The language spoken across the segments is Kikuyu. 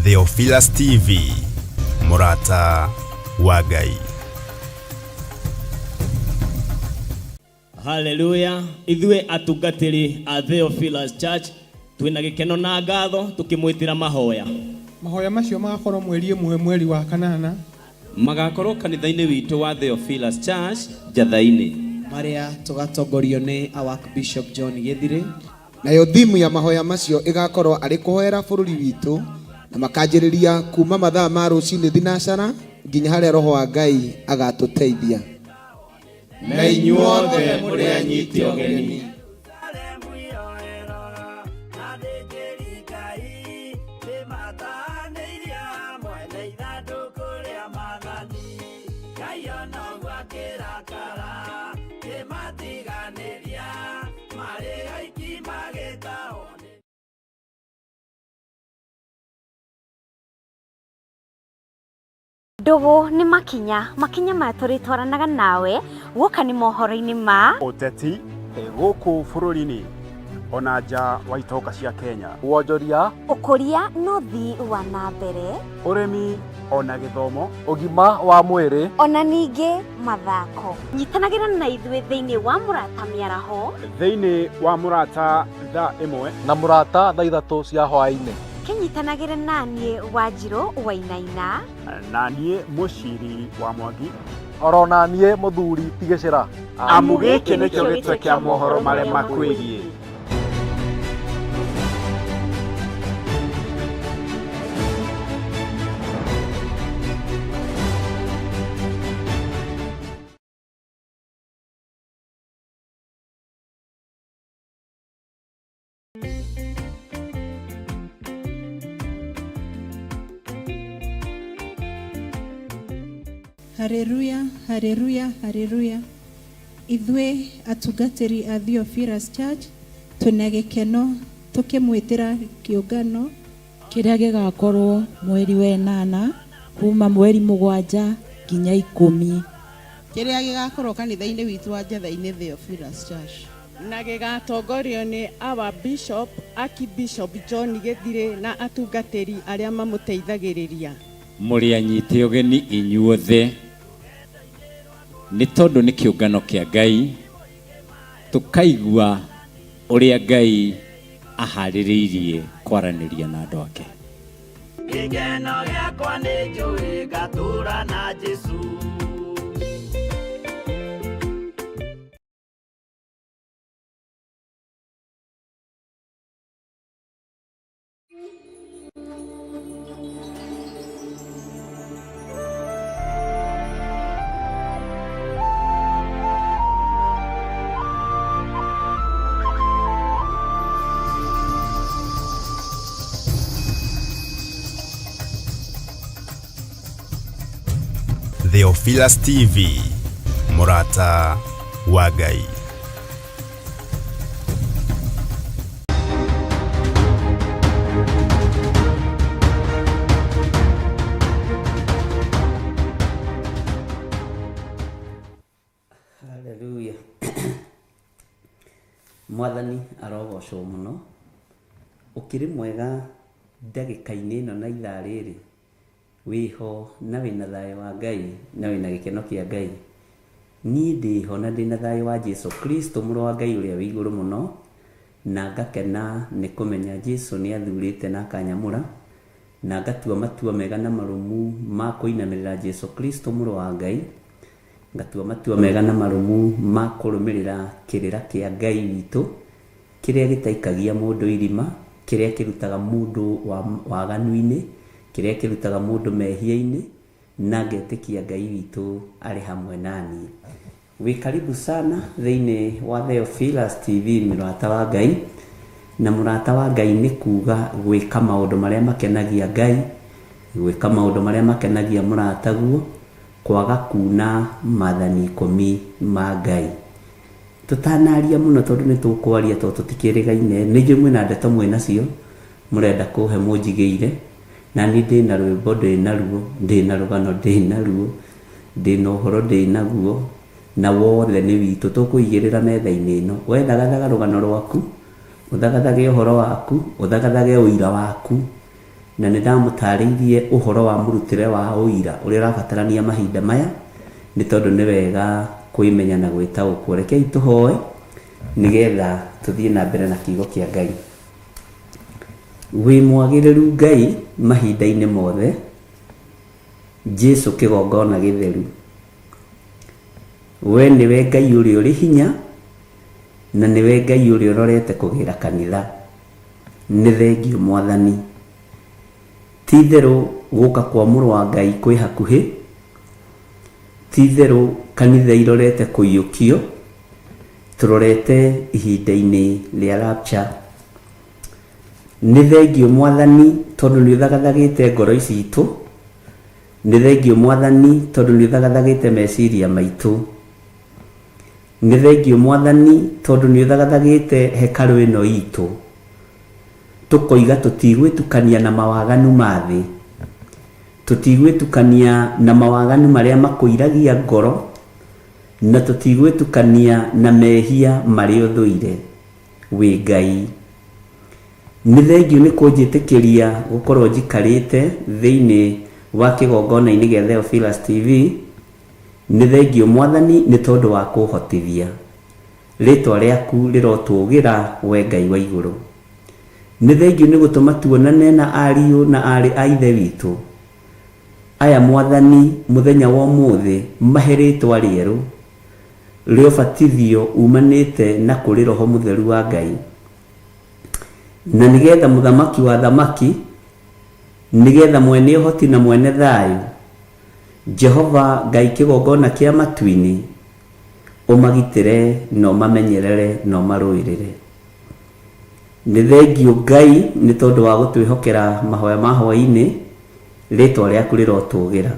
Theophilus TV, mũrata wa Ngai. Haleluya ithuĩ atungatĩri a Theophilus Church twĩna gĩkeno na ngatho tũkĩmwĩtĩra mahoya. Mahoya macio magakorwo mweri 1 mweri wa kanana. Magakorwo kanitha-inĩ witũ wa Theophilus Church Njatha-inĩ. Marĩa tũgatongorio nĩ our Archbishop John Gĩthirĩ. Nayo thimu ya mahoya macio ĩgakorwo arĩ kũhoera bũrũri witũ, na makanjĩrĩria kuma mathaa ma rũcinĩ thinacara nginya harĩa Roho wa Ngai agatũteithia. Na inyuothe mũrĩ anyite ũgeni. Ndũgũ nĩ makinya, makinya maya tũrĩtwaranaga nawe guoka nĩ mohoro-inĩ ma ũteti gũkũ bũrũri-inĩ ona nja wa itoka cia Kenya, wonjoria, ũkũria na ũthii wa na mbere, ũrĩmi ona gĩthomo, ũgima wa mwĩrĩ, ona ningĩ mathako. Nyitanagĩra na ithuĩ thĩinĩ wa Mũrata Mĩaraho, thĩinĩ wa Mũrata thaa 1 na Mũrata thaa 3 cia hwaĩ-inĩ. Kĩnyitanagĩre naniĩ Wanjirũ Wainaina, na niĩ Mũciri wa Mwangi, oro na niĩ mũthuri ti gĩcĩra. Amu gĩkĩ nĩkĩo gĩtwe kĩa mohoro marĩa makwĩgiĩ. Haleluya, haleluya, haleluya. Ithuĩ atungatĩri a Theophilus Church twĩna gĩkeno tũkĩmwĩtĩra kĩũngano kĩrĩa gĩgakorwo mweri wa 8 kuma mweri 7 nginya 10. Kĩrĩa gĩgakorwo kanitha-inĩ witũ wa Njatha-inĩ Theophilus Church. Na gĩgatongorio nĩ our Bishop, Archbishop John Gĩthirĩ na atungatĩri arĩa mamũteithagĩrĩria. Mũrĩ anyite ũgeni inyuothe nĩ tondũ nĩ kĩũngano kĩa Ngai, tũkaigua ũrĩa Ngai aharĩrĩirie kwaranĩria na andũ ake. Gĩkeno gĩakwa nĩ njũĩ ngatũra na Jesũ. Theophilus TV, mũrata wa Ngai. Haleluya. Mwathani arogocwo mũno. Ũkĩrĩ mwega ndagĩka-inĩ ĩno na ithaa rĩrĩ, wĩho na wĩna thayũ wa Ngai na wĩna gĩkeno kĩa Ngai. Niĩ ndĩho na ndĩna thayũ wa Jesu Kristo mũrũ wa Ngai ũrĩa wĩ igũrũ mũno, na ngakena nĩ kũmenya Jesu nĩ athurĩte na akanyamũra, na ngatua matua mega na marũmu ma kũinamĩrĩra Jesu Kristo mũrũ wa Ngai, ngatua matua mega na marũmu ma kũrũmĩrĩra kĩrĩra kĩa Ngai witũ, kĩrĩa gĩtaikagia mũndũ irima, kĩrĩa kĩrutaga mũndũ waganu-inĩ, kĩrĩa kĩrutaga mũndũ mehia-inĩ, na ngetĩkia Ngai witũ arĩ hamwe naniĩ. Wĩ karibu sana thĩinĩ wa Theophilus TV, mũrata wa Ngai. Na mũrata wa Ngai nĩ kuga gwĩka maũndũ marĩa makenagia Ngai, gwĩka maũndũ marĩa makenagia mũrataguo, kwaga kuna maathani 10 ma Ngai. Tũtanaria mũno tondũ nĩ tũkwaria tondũ tũtikĩrĩgaine, nĩ njũĩ mwĩna ndeto mwĩnacio, mũrenda kũhe mũnjigĩire, na niĩ ndĩna rwĩmbo ndĩnaruo, ndĩna rũgano ndĩnaruo, ndĩna ũhoro ndĩnaguo, na wothe nĩ witũ tũkũigĩrĩra metha-inĩ ĩno. We thagathaga rũgano rwaku, ũthagathage ũhoro waku, ũthagathage ũira waku, Na nĩ ndamũtarĩirie ũhoro wa mũrutĩre wa ũira ũrĩa ũrabatarania mahinda maya, nĩ tondũ nĩ wega kwĩmenya na gwĩtaũkwo. Rekei tũhoe nĩgetha tũthiĩ na mbere na kiugo kĩa Ngai. Wĩ mwagĩrĩru Ngai mahinda-inĩ mothe, Jesu kĩgongona gĩtheru. We nĩwe Ngai ũrĩa ũrĩ hinya, na nĩwe Ngai ũrĩa ũrorete kũgĩra kanitha. Nĩ thengiũ Mwathani. Ti-itherũ gũka kwa Mũrũ wa Ngai kwĩ hakuhĩ, ti-itherũ kanitha irorete kũiyũkio, tũrorete ihinda-inĩ rĩa rapture. Nĩ thengiũ Mwathani tondũ nĩ ũthagathagĩte ngoro citũ, nĩ thengiũ Mwathani tondũ nĩ ũthagathagĩte meciria maitũ. Nĩ thengiũ Mwathani tondũ nĩ ũthagathagĩte hekarũ ĩno itũ, tũkoiga tũtigwĩtukania na mawaganu ma thĩ, tũtigwĩtukania na mawaganu marĩa makũiragia ngoro, na tũtigwĩtukania na mehia marĩa ũthũire. Wĩ Ngai. Nĩ thengiũ nĩ kũnjĩtĩkĩria gũkorwo njikarĩte thĩinĩ wa kĩgongona-inĩ gĩa Theophilus TV. Nĩ thengiũ Mwathani nĩ tondũ wa kũhotithia. Rĩtwa rĩaku rĩrotũũgĩra we Ngai wa igũrũ. Nĩ thengiũ nĩ gũtũma tuonane na ariũ na aarĩ a Ithe witũ. Aya Mwathani mũthenya wa ũmũthĩ mahe rĩtwa rĩerũ rĩa ũbatithio umanĩte na kũrĩ Roho Mũtheru wa Ngai. Na nĩgetha Mũthamaki wa athamaki, nĩgetha mwene ũhoti na mwene thayũ, Jehova Ngai kĩgongona kĩa matu-inĩ, ũmagitĩre na ũmamenyerere na ũmarũĩrĩre. Nĩ thengiũ Ngai nĩ tondũ wa gũtwĩhokera mahoya ma hwaĩ-inĩ, rĩtwa rĩaku rĩrotũgĩra,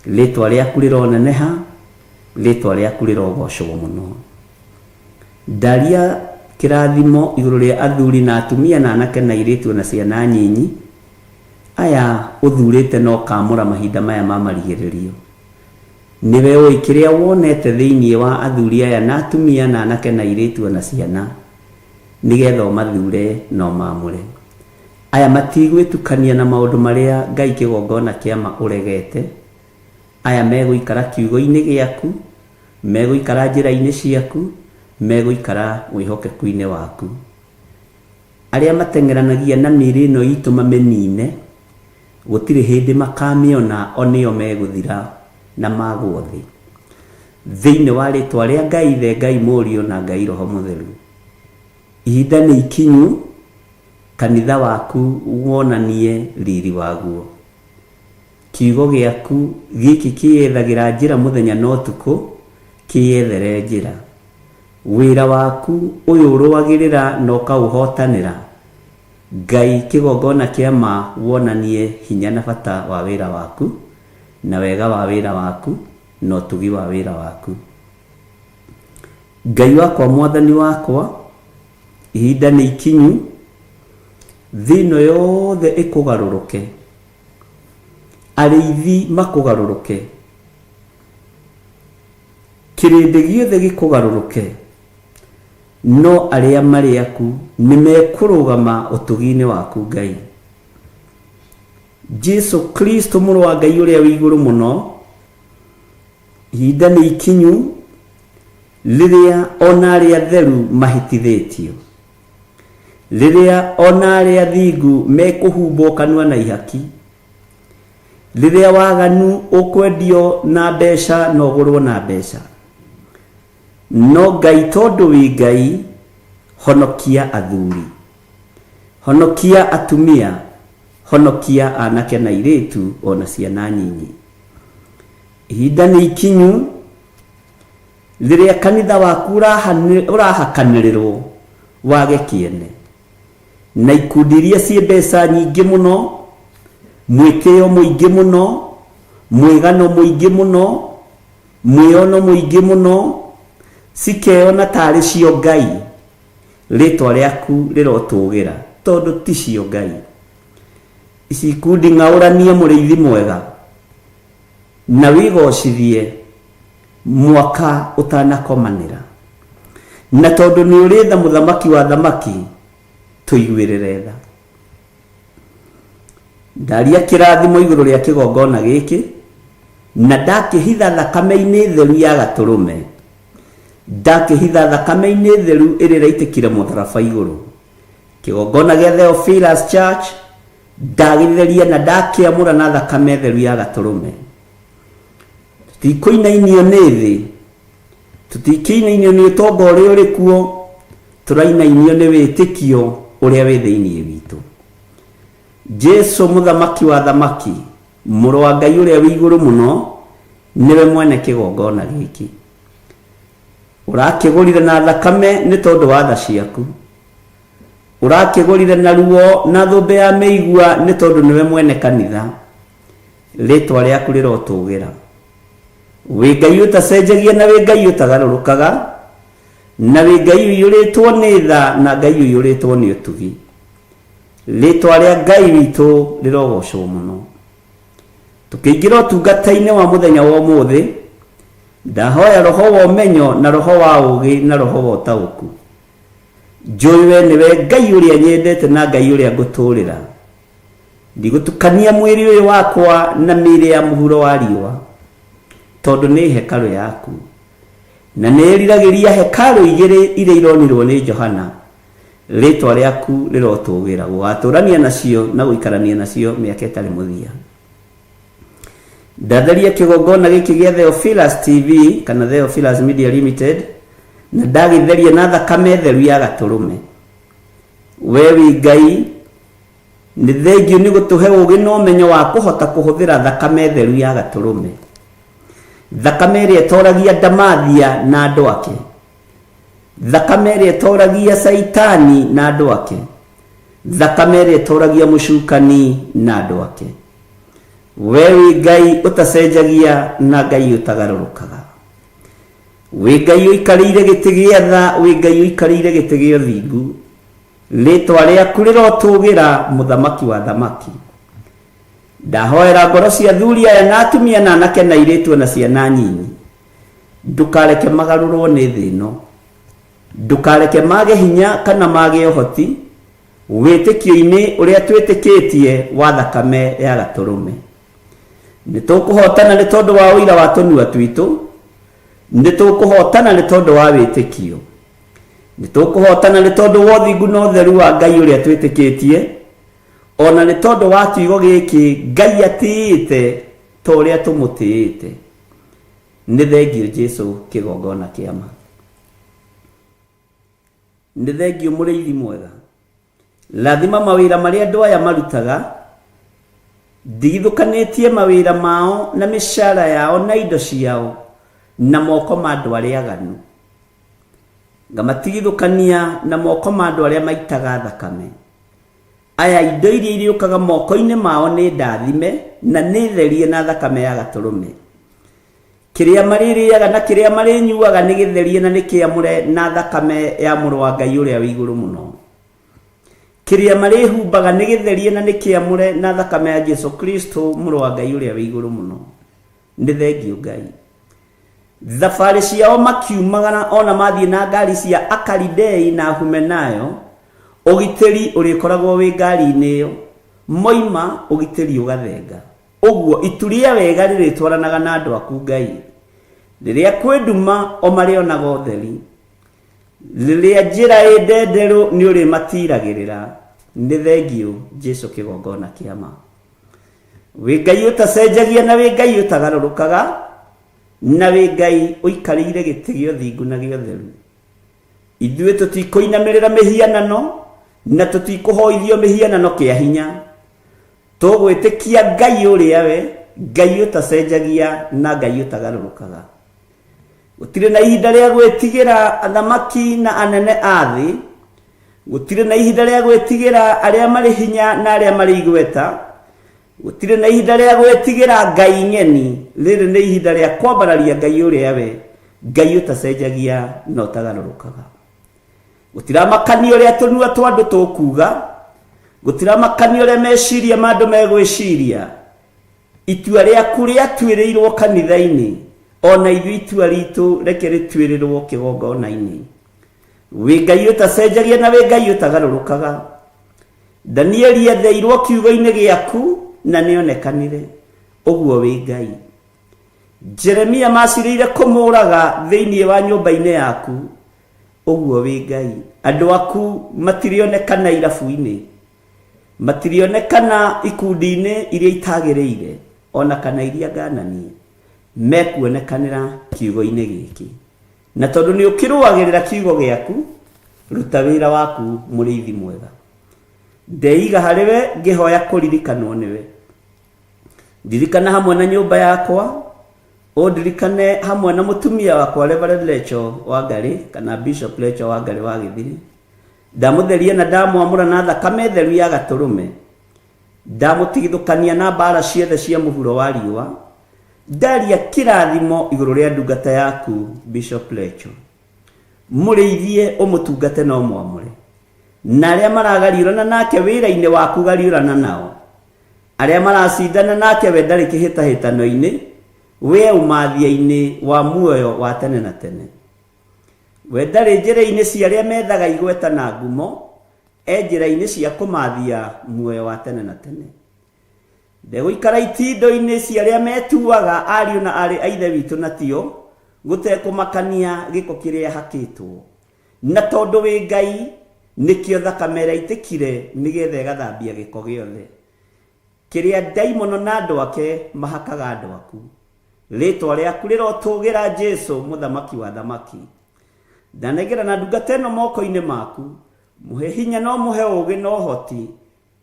rĩtwa rĩaku rĩroneneha, rĩtwa rĩaku rĩrogocwo mũno. Ndaria kĩrathimo igũrũ rĩa athuri na atumia na anake na airĩtu ona ciana nyinyi, aya ũthurĩte na ũkaamũra mahinda maya ma marigĩrĩrio. Nĩwe ũĩ kĩrĩa wonete thĩinĩ wa athuri aya na atumia na anake na airĩtu o na ciana, nĩgetha ũmathure na ũmaamũre. Aya matigwĩtukania na maũndũ marĩa Ngai kĩgongona kĩa ma ũregete. Aya megũikara kiugo-inĩ gĩaku, megũikara njĩra-inĩ ciaku, megũikara wĩhokeku-inĩ waku. Arĩa mateng'eranagia na mĩĩrĩ ĩno itũ mamĩnine, gũtirĩ hĩndĩ makamĩona o nĩo megũthira na magwo thĩ. Thĩinĩ wa rĩtwa rĩa Ngai Ithe, Ngai Mũriũ na Ngai Roho Mũtheru. Ihinda nĩ ikinyu kanitha waku wonanie riri waguo. Kiugo gĩaku gĩkĩ kĩyethagĩra njĩra mũthenya na ũtukũ, kĩyethere njĩra. Wĩra waku ũyũ ũrũagĩrĩra na ũkaũhotanĩra, Ngai kĩgongona kĩa ma wonanie hinya na bata wa wĩra waku, na wega wa wĩra waku, na ũtugi wa wĩra waku. Ngai wakwa Mwathani wakwa, ihinda nĩ ikinyu, thĩ ĩno yothe ĩkũgarũrũke, arĩithi makũgarũrũke, kĩrĩndĩ gĩothe gĩkũgarũrũke, no arĩa marĩ aku nĩ mekũrũgama ũtugi-inĩ waku Ngai. Jesu Kristo mũrũ wa Ngai ũrĩa wĩ igũrũ mũno, ihinda nĩ ikinyu rĩrĩa ona arĩa atheru mahĩtithĩtio, rĩrĩa ona arĩa athingu mekũhumbwo kanua na ihaki, rĩrĩa waganu ũkwendio na mbeca na ũgũrwo na mbeca. No Ngai tondũ wĩ Ngai, honokia athuri, honokia atumia, honokia anake na airĩtu ona ciana nyinyi. Ihinda nĩ ikinyu rĩrĩa kanitha waku ũrahakanĩrĩrwo wage kĩene na ikundi iria ciĩ mbeca nyingĩ mũno, mwĩtĩo mũingĩ mũno, mwĩgano mũingĩ mũno, mwĩono mũingĩ mũno, cikeyona tarĩ cio Ngai. Rĩtwa rĩaku rĩrotũgĩra tondũ ti cio Ngai. Ici ikundi ng'aũrania mũrĩithi mwega na wĩgocithie mwaka ũtanakomanĩra. Na tondũ nĩ ũrĩ tha mũthamaki wa thamaki, tũiguĩrĩre tha. Ndaria kĩrathimo igũrũ rĩa kĩgongona gĩkĩ na ndakĩhitha thakame-inĩ theru ya gatũrũme. Ndakĩhitha thakame-inĩ theru ĩrĩa ĩraitĩkire mũtharaba igũrũ. Kĩgongona gĩa Theophilus Church ndagĩtheria na ndakĩamũra na thakame theru ya gatũrũme. Tũtikũinainio nĩ thĩ, tũtikĩinainio nĩ ũtonga ũrĩa ũrĩ kuo, tũrainainio nĩ wĩtĩkio ũrĩa wĩ thĩinĩ witũ. Jesu mũthamaki wa thamaki, mũrũ wa Ngai ũrĩa wĩ igũrũ mũno, nĩwe mwene kĩgongona gĩkĩ. Ũrakĩgũrire na thakame nĩ tondũ wa tha ciaku. Ũrakĩgũrire na ruo na thũmbĩ ya mĩigua nĩ tondũ nĩwe mwene kanitha. Rĩtwa rĩaku rĩrotũgĩra. Wĩ Ngai ũtacenjagia na wĩ Ngai ũtagarũrũkaga, na wĩ Ngai ũiyũrĩtwo nĩ tha na Ngai ũiyũrĩtwo nĩ ũtugi. Rĩtwa rĩa Ngai witũ rĩrogocwo mũno. Tũkĩingĩra ũtungata-inĩ wa mũthenya wa ũmũthĩ, ndahoya roho wa ũmenyo na roho wa ũũgĩ na roho wa ũtaũku. Njũĩ we nĩwe Ngai ũrĩa nyendete na Ngai ũrĩa ngũtũũrĩra. Ndigũtukania mwĩrĩ ũyũ wakwa na mĩĩrĩ ya mũhuro wa riũa, tondũ nĩ hekarũ yaku. Na nĩĩriragĩria hekarũ igĩrĩ iria ironirwo nĩ Johana. Rĩĩtwa rĩaku rĩrotũũgĩra, gũgaatũũrania nacio na gũikarania nacio mĩaka ĩtarĩ mũthia. Ndatheria kĩgongona gĩkĩ gĩa Theophilus TV kana Theophilus Media Limited na ndagĩtheria na thakame theru ya gatũrũme. We wĩ Ngai, nĩ thengiũ nĩ gũtũhe ũũgĩ na ũmenyo wa kũhota kũhũthĩra thakame theru ya gatũrũme. Thakame ĩrĩa ĩtoragia ndamathia na andũ ake. Thakame ĩrĩa ĩtoragia Caitani na andũ ake. Thakame ĩrĩa ĩtoragia mũcukani na andũ ake. We wĩ Ngai ũtacenjagia na Ngai ũtagarũrũkaga. Wĩ Ngai ũikarĩire gĩtĩ gĩa tha, wĩ Ngai ũikarĩire gĩtĩ gĩa ũthingu. Rĩtwa rĩaku rĩrotũgĩra, Mũthamaki wa athamaki. Ndahoera ngoro cia athuri aya na atumia na anake na airĩtu o na ciana nyinyi. Ndũkareke magarũrwo nĩ thĩ ĩno. Ndũkareke mage hinya kana mage ũhoti wĩtĩkio-inĩ ũrĩa twĩtĩkĩtie wa thakame ya Gatũrũme. Nĩ tũkũhotana nĩ tondũ wa ũira wa tũnua twitũ. Nĩ tũkũhotana nĩ tondũ wa wĩtĩkio. Nĩ tũkũhotana nĩ tondũ wa ũthingu na ũtheru wa Ngai ũrĩa twĩtĩkĩtie, o na nĩ tondũ wa kiugo gĩkĩ Ngai atĩĩte ta ũrĩa tũmũtĩĩte. Nĩ thengiũ Jesu kĩgongona kĩa ma. Nĩ thengiũ mũrĩithi mwega. Rathima mawĩra marĩa andũ aya marutaga, ndigithũkanĩtie mawĩra mao na mĩcara yao na indo ciao na moko ma andũ arĩa aganu. Ngamatigithũkania na moko ma andũ arĩa maitaga thakame. Aya indo iria irĩũkaga moko-inĩ mao nĩ ndathime na nĩ therie na thakame ya Gatũrũme. Kĩrĩa marĩrĩaga na kĩrĩa marĩnyuaga nĩ gĩtherie na nĩ kĩamũre na thakame ya Mũrũ wa Ngai ũrĩa wĩ igũrũ mũno. Kĩrĩa marĩhumbaga nĩ gĩtherie na nĩ kĩamũre na thakame ya Jesu Kristo Mũrũ wa Ngai ũrĩa wĩ igũrũ mũno. Nĩ thengiũ Ngai. Thabarĩ ciao makiumagara o na mathiĩ na ngari cia Akalidei na Ahumenayo, ũgitĩri ũrĩkoragwo wĩ ngari-inĩ ĩyo. Moima, ũgitĩri ũgathenga. Ũguo, itu rĩa wega rĩrĩtwaranaga na andũ aku Ngai. Rĩrĩa kwĩ nduma, o marĩonaga ũtheri. Rĩrĩa njĩra ĩ ndenderũ, nĩũrĩmatiiragĩrĩra. Nĩ thengiũ, Jesu kĩgongona kĩa ma. Wĩ Ngai ũtacenjagia na wĩ Ngai ũtagarũrũkaga, na wĩ Ngai ũikarĩire gĩtĩ gĩa ũthingu na gĩa ũtheru. Ithuĩ tũtikũinamĩrĩra mĩhianano na tũtikũhoithio mĩhianano kĩa hinya. Tũgwĩtĩkia Ngai ũrĩa we, Ngai ũtacenjagia na Ngai ũtagarũrũkaga. Gũtirĩ na ihinda rĩa gwĩtigĩra athamaki na anene a thĩ. Gũtirĩ na ihinda rĩa gwĩtigĩra arĩa marĩ hinya na arĩa marĩ igweta. Gũtirĩ na ihinda rĩa gwĩtigĩra ngai ng'eni. Rĩrĩ nĩ ihinda rĩa kwambararia Ngai ũrĩa we, Ngai ũtacenjagia na ũtagarũrũkaga. Gũtiramakania ũrĩa tũnua twa andũ tũkuuga. Gũtiramakania ũrĩa meciria ma andũ megwĩciria. Itua rĩaku rĩatuĩrĩirwo kanitha-inĩ, o na ithuĩ itua ritũ reke rĩtuĩrĩrwo kĩgongona-inĩ. Wĩ Ngai ũtacenjagia na wĩ Ngai ũtagarũrũkaga. Danieli etheirwo kiugo-inĩ gĩaku, na nĩonekanire ũguo wĩ Ngai. Jeremia macirĩire kũmũraga thĩinĩ wa nyũmba-inĩ yaku ũguo wĩ Ngai. Andũ aku matirionekana irabu-inĩ, matirionekana ikundi-inĩ iria itagĩrĩire ona kana iria ngananie, mekuonekanĩra kiugo-inĩ gĩkĩ. Na tondũ nĩ ũkĩrũagĩrĩra kiugo gĩaku, ruta wĩra waku mũrĩithi mwega. Ndeiga harĩ we ngĩhoya kũririkanwo nĩwe. Ndirikana hamwe na nyũmba yakwa, ũndirikane hamwe na mũtumia wakwa Reverend Lecho Wangari kana Bishop Lecho Wangari wa Gĩthiri. Ndamũtheria na ndamwamũra na thakame theru ya gatũrũme. Ndamũtigithũkania na mbara ciothe cia mũhuro wa riũa. Ndaria kĩrathimo igũrũ rĩa ndungata yaku Bishop Lecho. Mũrĩithie ũmũtungate na ũmwamũre. Na arĩa maragariũrana nake wĩra-inĩ waku gariũrana nao. Arĩa maracindana nake we ndarĩ kĩhĩtahĩtano-inĩ, we ũmathia-inĩ wa muoyo wa tene na tene. We ndarĩ njĩra-inĩ cia arĩa methaga igweta na ngumo, e njĩra-inĩ cia kũmathia muoyo wa tene na tene. Ndegũikara itindo-inĩ cia arĩa metuaga ariũ na aarĩ a Ithe witũ na tio, gũtekũmakania gĩko kĩrĩa hakĩtwo. Na tondũ wĩ Ngai, nĩkĩo thakame ĩraitĩkire nĩgetha ĩgathambia gĩko gĩothe kĩrĩa ndaimono na andũ ake mahakaga andũ aku. Rĩtwa rĩaku rĩrotũgĩra Jesu, Mũthamaki wa athamaki. Ndanengerana ndungata ĩno moko-inĩ maku, mũhe hinya na ũmũhe ũũgĩ na ũhoti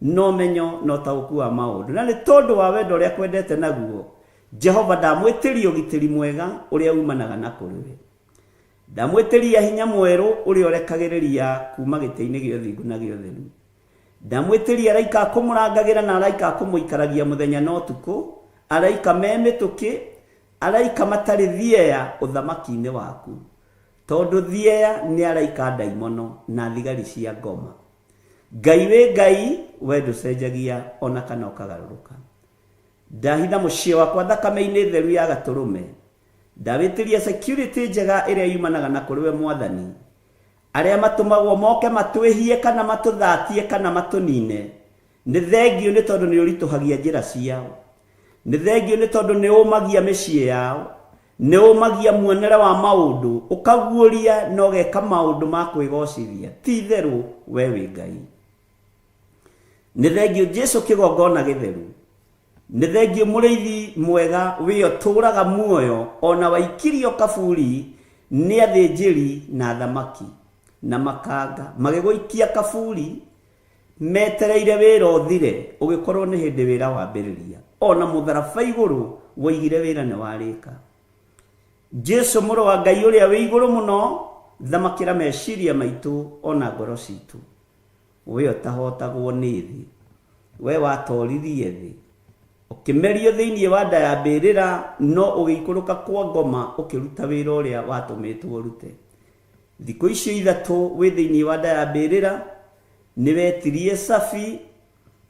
na ũmenyo na ũtaũku wa maũndũ. Na nĩ tondũ wa wendo ũrĩa akwendete naguo, Jehova ndamwĩtĩria ũgitĩri mwega ũrĩa umanaga na kũrĩ we. Ndamwĩtĩria hinya mwerũ ũrĩa ũrekagĩrĩria kuma gĩtĩ-inĩ gĩa ũthingu na gĩa ũtheru. Ndamwĩtĩria araika a kũmũrangagĩra na araika a kũmũikaragia mũthenya na ũtukũ, araika me mĩtũkĩ, araika matarĩ thieya ũthamaki-inĩ waku. Tondũ thieya nĩ araika a ndaimono na thigari cia ngoma. Ngai wĩ Ngai, we ndũcenjagia o na kana ũkagarũrũka. Ndahitha mũciĩ wakwa thakame-inĩ theru ya gatũrũme. Ndawĩtĩria security njega ĩrĩa yumanaga na kũrĩ we Mwathani. Arĩa matũmagwo moke matwĩhie kana matũthatie kana matũnine, nĩ thengiũ nĩ tondũ nĩ ũritũhagia njĩra ciao. Nĩ thengiũ nĩ tondũ nĩ ũmagia mĩciĩ yao. Nĩ ũmagia muonere wa maũndũ, ũkaguũria na ũgeka maũndũ ma kwĩgocithia. Ti itherũ we wĩ Ngai. Nĩ thengiũ Jesu kĩgongona gĩtheru. Nĩ thengiũ mũrĩithi mwega wĩ ũtũũraga muoyo o na waikirio kaburi nĩ athĩnjĩri na athamaki na makanga magĩgũikia kaburi metereire wĩra ũthire ũgĩkorwo nĩ hĩndĩ wĩra wambĩrĩria. O na mũtharaba igũrũ woigire wĩra nĩ warĩka. Jesu mũrũ wa Ngai ũrĩa wĩ igũrũ mũno, thamakĩra meciria maitũ o na ngoro citũ. We ũtahotagwo nĩ thĩ, we watoririe thĩ, ũkĩmerio thĩinĩ wa nda ya mbĩrĩra, no ũgĩikũrũka kwa ngoma ũkĩruta wĩra ũrĩa watũmĩtwo ũrute. Thikũ icio ithatũ wĩ thĩinĩ wa nda ya mbĩrĩra, nĩwetirie cabi,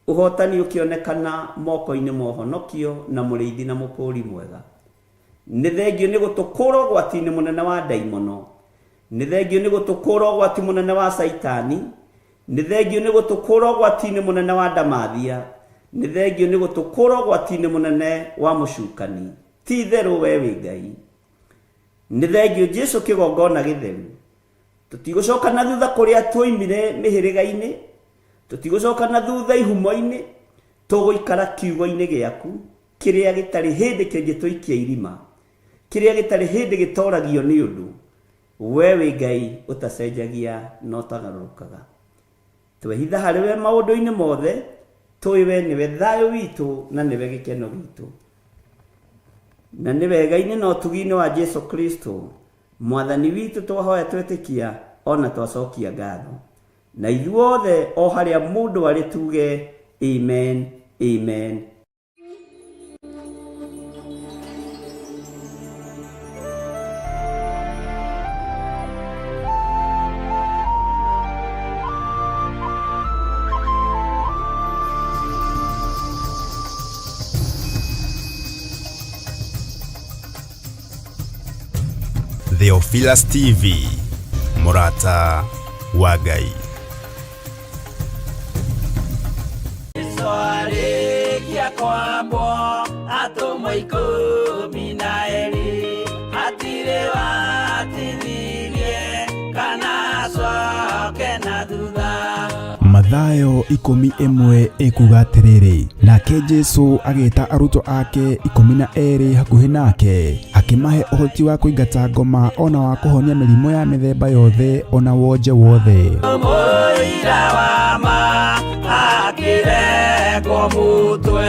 ũhotani ũkĩonekana moko-inĩ ma ũhonokio na mũrĩithi na mũkũũri mwega. Nĩ thengiũ nĩ gũtũkũũra ũgwati-inĩ mũnene wa ndaimono. Nĩ thengiũ nĩ gũtũkũũra ũgwati mũnene wa Caitani. Nĩ thengiũ nĩ gũtũkũũra ũgwati-inĩ mũnene wa ndamathia. Nĩ thengiũ nĩ gũtũkũũra ũgwati-inĩ mũnene wa mũcukani. Ti itherũ we wĩ Ngai. Nĩ thengiũ Jesu kĩgongona gĩtheru. Tũtigũcoka na thutha kũrĩa tuoimire mĩhĩrĩga-inĩ. Tũtigũcoka na thutha ihumo-inĩ. Tũgũikara kiugo-inĩ gĩaku. Kĩrĩa gĩtarĩ hĩndĩ kĩngĩtũikia irima, kĩrĩa gĩtarĩ hĩndĩ gĩtoragio nĩ ũndũ, we wĩ Ngai ũtacenjagia na ũtagarũrũkaga. Twehitha harĩ we maũndũ-inĩ mothe, tũĩ we nĩwe thayũ witũ na nĩwe gĩkeno gitũ. Na nĩ wega-inĩ na ũtugi-inĩ wa Jesu Kristo, Mwathani witũ twahoya twetĩkia o na twacokia ngatho. Na ithuothe o harĩa mũndũ arĩ tuge, Amen, Amen. Theophilus TV, mũrata wa Ngai. Arĩkia kwambwo atũmwo 12 hatirĩ watithirie kana acoke na thutha. Mathayo 11 ĩkuga atĩrĩrĩ, nake Jesu agĩta arutwo ake 12 hakuhĩ nake, akĩmahe ũhoti wa kũingata ngoma ona wa kũhonia mĩrimũ ya mĩthemba yothe ona wonje wothe. Mũira wa ma akĩrekwo mũtwe.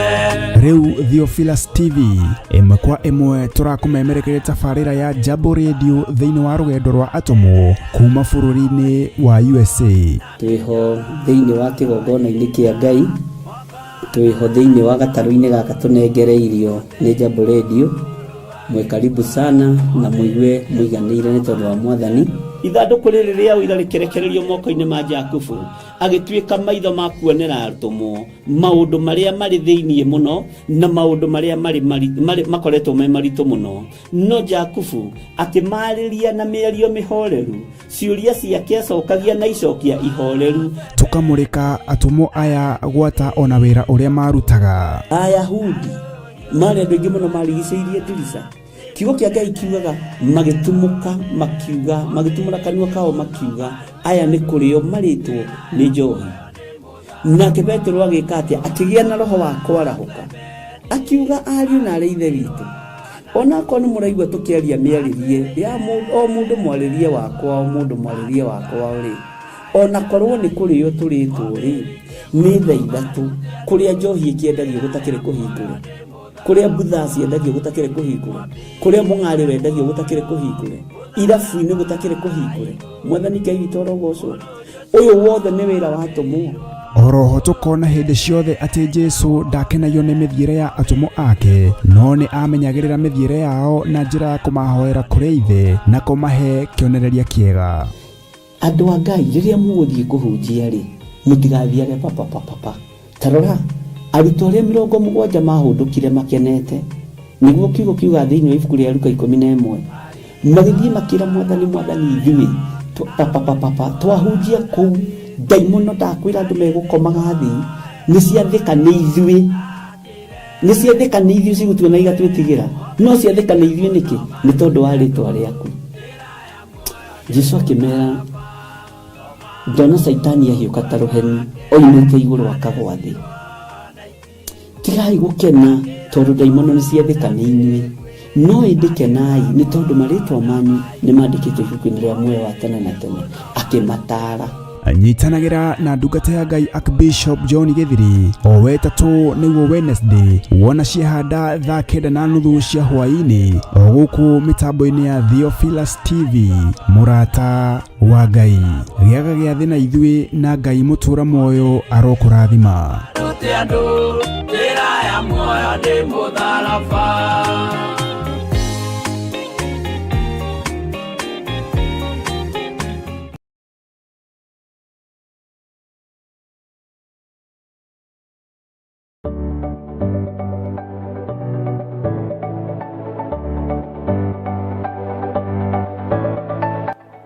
Rĩu Theophilus TV ĩmwe kwa ĩmwe tũrakũmemerekeria tabarĩra ya Jambo Radio thĩinĩ wa rũgendo rwa atũmwo kuma bũrũri-inĩ wa USA. Twĩho thĩinĩ wa kĩgongona-inĩ kĩa Ngai, twĩho thĩinĩ wa gatarũ-inĩ gaka tũnengereirio nĩ Jambo Radio. Mwĩ karibu sana na mũigue mũiganĩire nĩ tondũ wa Mwathani. Ithandũkũ rĩrĩ rĩa ũira rĩkĩrekererio moko-inĩ ma Jakubu, agĩtuĩka maitho ma kuonera atũmwo maũndũ marĩa marĩ thĩinĩ mũno na maũndũ marĩa marĩ makoretwo me maritũ mũno. No Jakubu akĩmarĩria na mĩario mĩhoreru, ciũria ciake acokagia na icokia ihoreru. Tũkamũrĩka atũmwo aya gwata ona wĩra ũrĩa marutaga. Ayahudi marĩ andũ aingĩ mũno marigicĩirie ndirica. Kiugo kĩa Ngai kiugaga magĩtumũka makiuga, magĩtumũra kanua kao makiuga, aya nĩ kũrĩo marĩtwo nĩ njohi. Nake Petero agĩka atĩa? Akĩgĩa na roho wa kwarahũka, akiuga ariũ na arĩ ithe witũ, onakorwo nĩ mũraigua tũkĩaria mĩarĩrie ya o mũndũ mwarĩrie wakwa, o mũndũ mwarĩrie wakwa rĩ, onakorwo nĩ kũrĩo tũrĩtwo rĩ, nĩ thaa ithatũ kũrĩa njohi ĩkĩendagio gũtakĩrĩ kũhingũre, kũrĩa mbutha ciendagio gũtakĩrĩ kũhingũre, kũrĩa mũng'arĩ wendagio gũtakĩrĩ kũhingũre, irabu-inĩ gũtakĩrĩ kũhingũre. Mwathani Ngai witũ arogocwo. Ũyũ wothe nĩ wĩra wa atũmwo. Oroho tũkona hĩndĩ ciothe atĩ Jesu ndakenagio nĩ mĩthiĩre ya atũmwo ake, no nĩ amenyagĩrĩra mĩthiĩre yao na njĩra ya kũmahoera kũrĩ Ithe na kũmahe kĩonereria kĩega. Andũ a Ngai, rĩrĩa mũgũthiĩ kũhunjia rĩ, mũtigathiage papapapapa. Ta rora, arutwo arĩa 70 mahũndũkire makenete, nĩguo kiugo kiuga thĩinĩ wa ibuku rĩa Luka 11, magĩthiĩ makĩra Mwathani, Mwathani, ithuĩ papapapapa twahunjia kũu, ndaimono ndakwĩra andũ megũkomaga thĩ, nĩ ciathĩka nĩ ithuĩ, nĩ ciathĩka nĩ ithuĩ cigũtuona igatwĩtigĩra, no ciathĩka nĩ ithuĩ nĩkĩ? Nĩ tondũ wa rĩtwa rĩaku. Jesu akĩmera, ndona Caitani ahiũka ta rũheni oimĩte igũrũ akagwa thĩ. Tigai gũkena tondũ ndaimono nĩ ciathĩka nĩ inyuĩ, no ĩndĩ kenai nĩ tondũ marĩtwa manyu nĩ mandĩkĩtwo ibuku-inĩ rĩa muoyo wa tene na tene. Akĩmataara. Nyitanagĩra na ndungata ya Ngai Archbishop John Gĩthiri o wetatũ nĩguo Wednesday, wona ciahanda thaa 9:30 cia hwaĩ-inĩ o gũkũ mĩtambo-inĩ ya Theophilus TV. Mũrata wa Ngai, gĩaga gĩathĩ na ithuĩ na Ngai mũtũra muoyo arokũrathima. Rute andũ njĩra ya muoyo nĩ mũtharaba.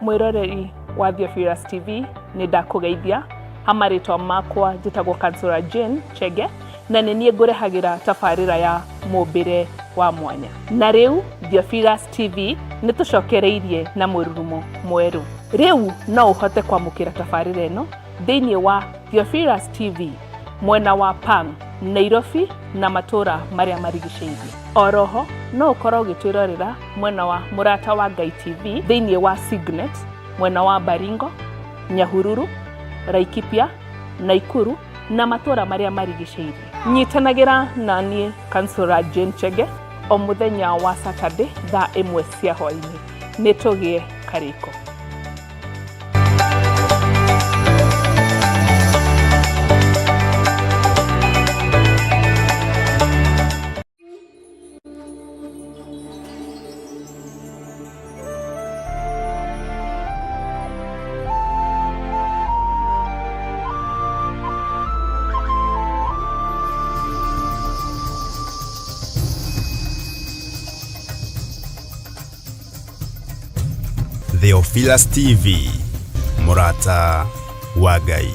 Mwiroreri wa Theophilus TV, nĩ ndakũgeithia. Ha marĩtwa makwa njĩtagwo Kansura Jane Chege, na nĩ niĩ ngũrehagĩra tabarĩra ya mũmbĩre wa mwanya. Na rĩu Theophilus TV nĩ tũcokereirie na mũrurumo mwerũ. Rĩu no ũhote kwamũkĩra tabarĩra ĩno thĩinĩ wa Theophilus TV mwena wa Pang, Nairobi na matũra marĩa marigicĩirie. Oroho no ũkorwo ũgĩtwĩrorera mwena wa Mũrata wa Ngai TV thĩinĩ wa Signet mwena wa Baringo, Nyahururu, Laikipia, Naikuru na matũra marĩa marigicĩirie. Nyitanagĩra na niĩ Kansura Jane Chege o mũthenya wa Saturday thaa 1 cia hwaĩ-inĩ. Nĩ tũgĩe karĩko. Theophilus TV, Mũrata wa Ngai.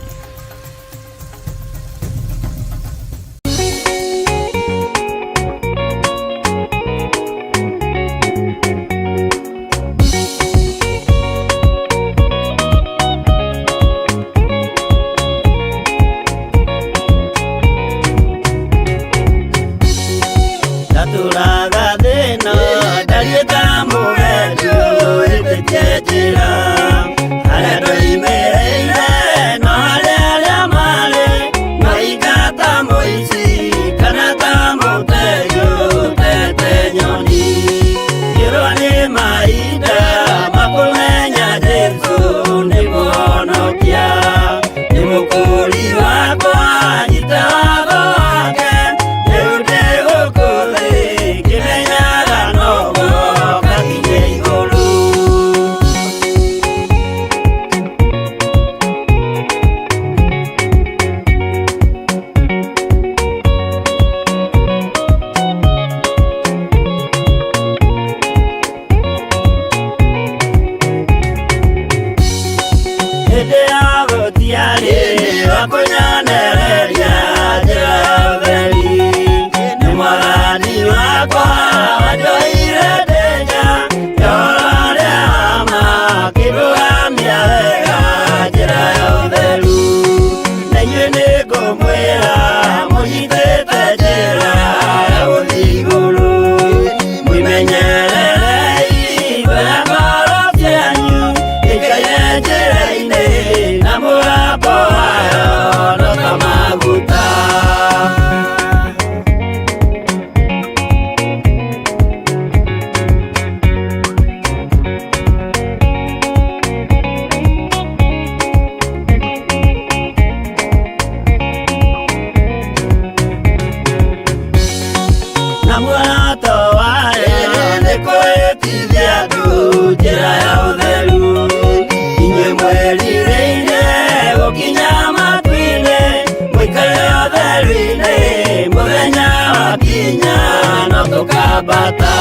Tũkambata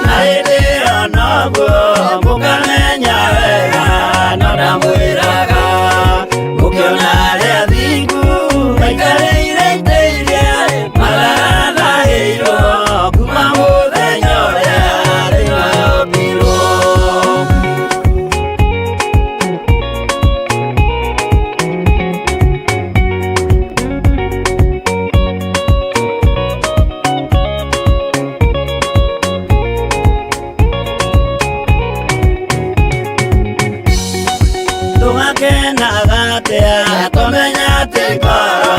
na hĩndĩ ĩyo noguo mũkamenya wega no ndamwĩraga mũkĩona arĩa thingu maikarĩire itĩ iria mathathahĩirwo kuma mũthenya ũrĩa thĩ yombirwo. Tũgakenaga atĩa tũmenya atĩ ngoro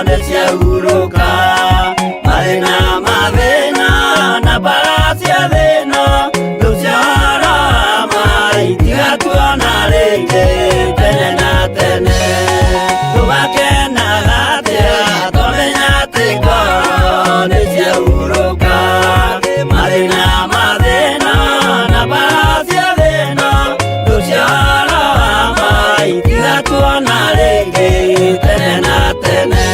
nĩ ciahurũka mathĩna mathĩna na mbara cia thĩna thũ ciorama itigatuona rĩngĩ tene na tene. Tũgakenaga atĩa tũmenya atĩ ngoro nĩ ciahurũka mathĩna mathĩna na mbara cia thĩna thũ ciorama itigatuona rĩngĩ tene na tene.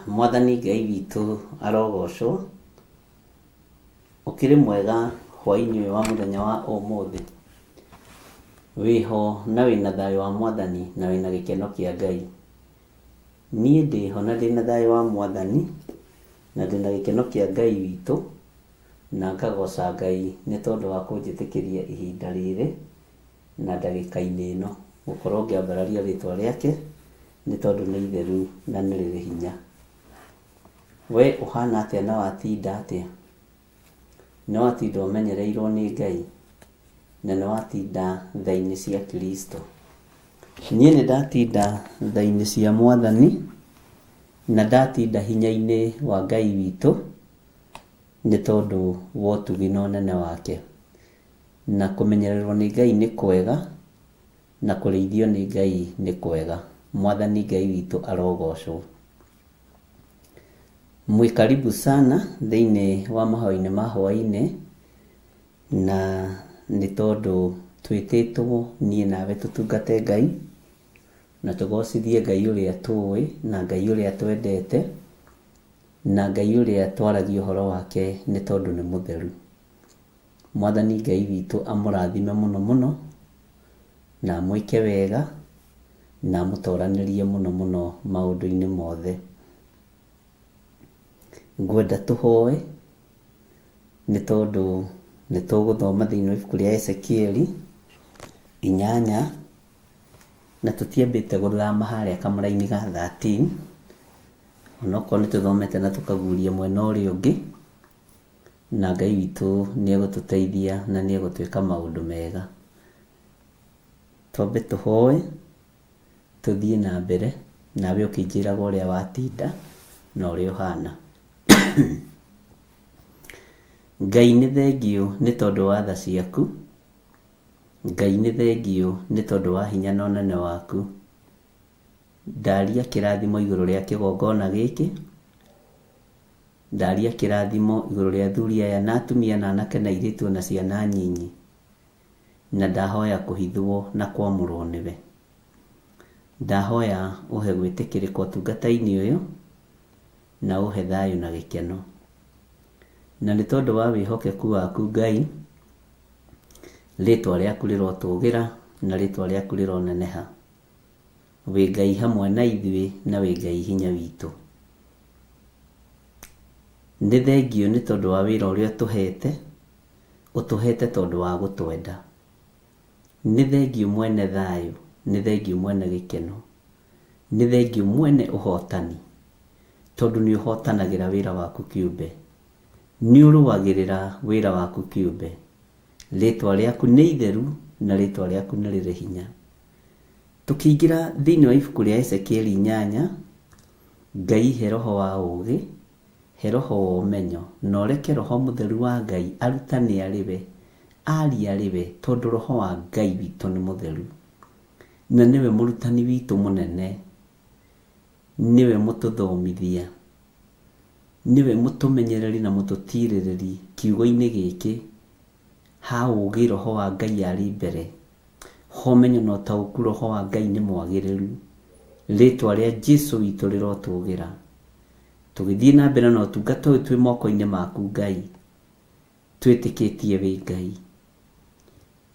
Mwathani Ngai witũ arogocwo. Ũkĩrĩ mwega hwaĩ-inĩ ũyũ wa mũthenya wa ũmũthĩ. Wĩho na wĩna thayũ wa Mwathani na wĩna gĩkeno kĩa Ngai. Niĩ ndĩho na ndĩna thayũ wa Mwathani na ndĩna gĩkeno kĩa Ngai witũ na ngagoca Ngai nĩ tondũ wa kũnjĩtĩkĩria ihinda rĩrĩ na ndagĩka-inĩ ĩno gũkorwo ngĩambararia rĩtwa rĩake nĩ tondũ nĩ itheru na nĩ rĩrĩ hinya. We ũhana atĩa na watinda atĩa? Nĩ watinda ũmenyereirwo nĩ Ngai na nĩ watinda tha-inĩ cia Kristo. Niĩ nĩ ndatinda tha-inĩ cia Mwathani na ndatinda hinya-inĩ wa Ngai witũ nĩ tondũ wa ũtugi na ũnene wake. Na kũmenyererwo nĩ Ngai nĩ kwega na kũrĩithio nĩ Ngai nĩ kwega. Mwathani Ngai witũ arogocwo. Mwĩ karibu sana thĩinĩ wa mahoya-inĩ ma hwaĩ-inĩ na nĩ tondũ twĩtĩtwo niĩ nawe tũtungate Ngai na tũgocithie Ngai ũrĩa tũĩ na Ngai ũrĩa twendete na Ngai ũrĩa twaragia ũhoro wake nĩ tondũ nĩ mũtheru. Mwathani Ngai witũ amũrathime mũno mũno na amwĩke wega na amũtoranĩrie mũno mũno maũndũ-inĩ mothe. Ngwenda tũhoe nĩ tondũ nĩ tũgũthoma thĩinĩ wa ibuku rĩa Ezekieli 8 na tũtiambĩte gũthama harĩa kamũraini ga 13 onokorwo nĩ tũthomete na tũkaguria mwena ũrĩa ũngĩ na Ngai witũ nĩ egũtũteithia na nĩ egũtwĩka maũndũ mega. Twambe tũhoe tũthiĩ na mbere nawe ũkĩnjĩraga ũrĩa watinda na ũrĩa ũhana. Ngai nĩ thengiũ nĩ tondũ wa tha ciaku. Ngai nĩ thengiũ nĩ tondũ wa hinya na ũnene waku. Ndaria kĩrathimo igũrũ rĩa kĩgongona gĩkĩ. Ndaria kĩrathimo igũrũ rĩa athuri aya na atumia na anake na airĩtu ona ciana nyinyi. Na ndahoya kũhithwo na kwamũrwo nĩwe. Ndahoya ũhe gwĩtĩkĩrĩka ũtungata-inĩ ũyũ na ũhe thayũ na gĩkeno. Na nĩ tondũ wa wĩhokeku waku Ngai, rĩtwa rĩaku rĩrotũgĩra na rĩtwa rĩaku rĩroneneha. Wĩ Ngai hamwe na ithuĩ na wĩ Ngai hinya witũ. Nĩ thengiũ nĩ tondũ wa wĩra ũrĩa ũtũhete, ũtũhete tondũ wa gũtwenda. Nĩ thengiũ mwene thayũ, nĩ thengiũ mwene gĩkeno, nĩ thengiũ mwene ũhotani, tondũ nĩ ũhotanagĩra wĩra waku kĩũmbe. Nĩ ũrũagĩrĩra wĩra waku kĩũmbe. Rĩtwa rĩaku nĩ itheru na rĩtwa rĩaku nĩ rĩrĩ hinya. Tũkĩingĩra thĩinĩ wa ibuku rĩa Ezekieli 8, Ngai he roho wa ũũgĩ, he roho wa ũmenyo, na ũreke roho mũtheru wa Ngai arutane arĩ we, arie arĩ we, tondũ roho wa Ngai witũ nĩ mũtheru, na nĩwe mũrutani witũ mũnene, nĩwe mũtũthomithia, nĩwe mũtũmenyereri na mũtũtirĩrĩri kiugo-inĩ gĩkĩ. Ha ũũgĩ roho wa Ngai arĩ mbere, ha ũmenyo na ũtaũku roho wa Ngai nĩ mwagĩrĩru. Rĩtwa rĩa Jesu witũ rĩrotũgĩra. Tũgĩthiĩ na mbere na ũtungata ũyũ twĩ moko-inĩ maku Ngai, twĩtĩkĩtie wĩ Ngai.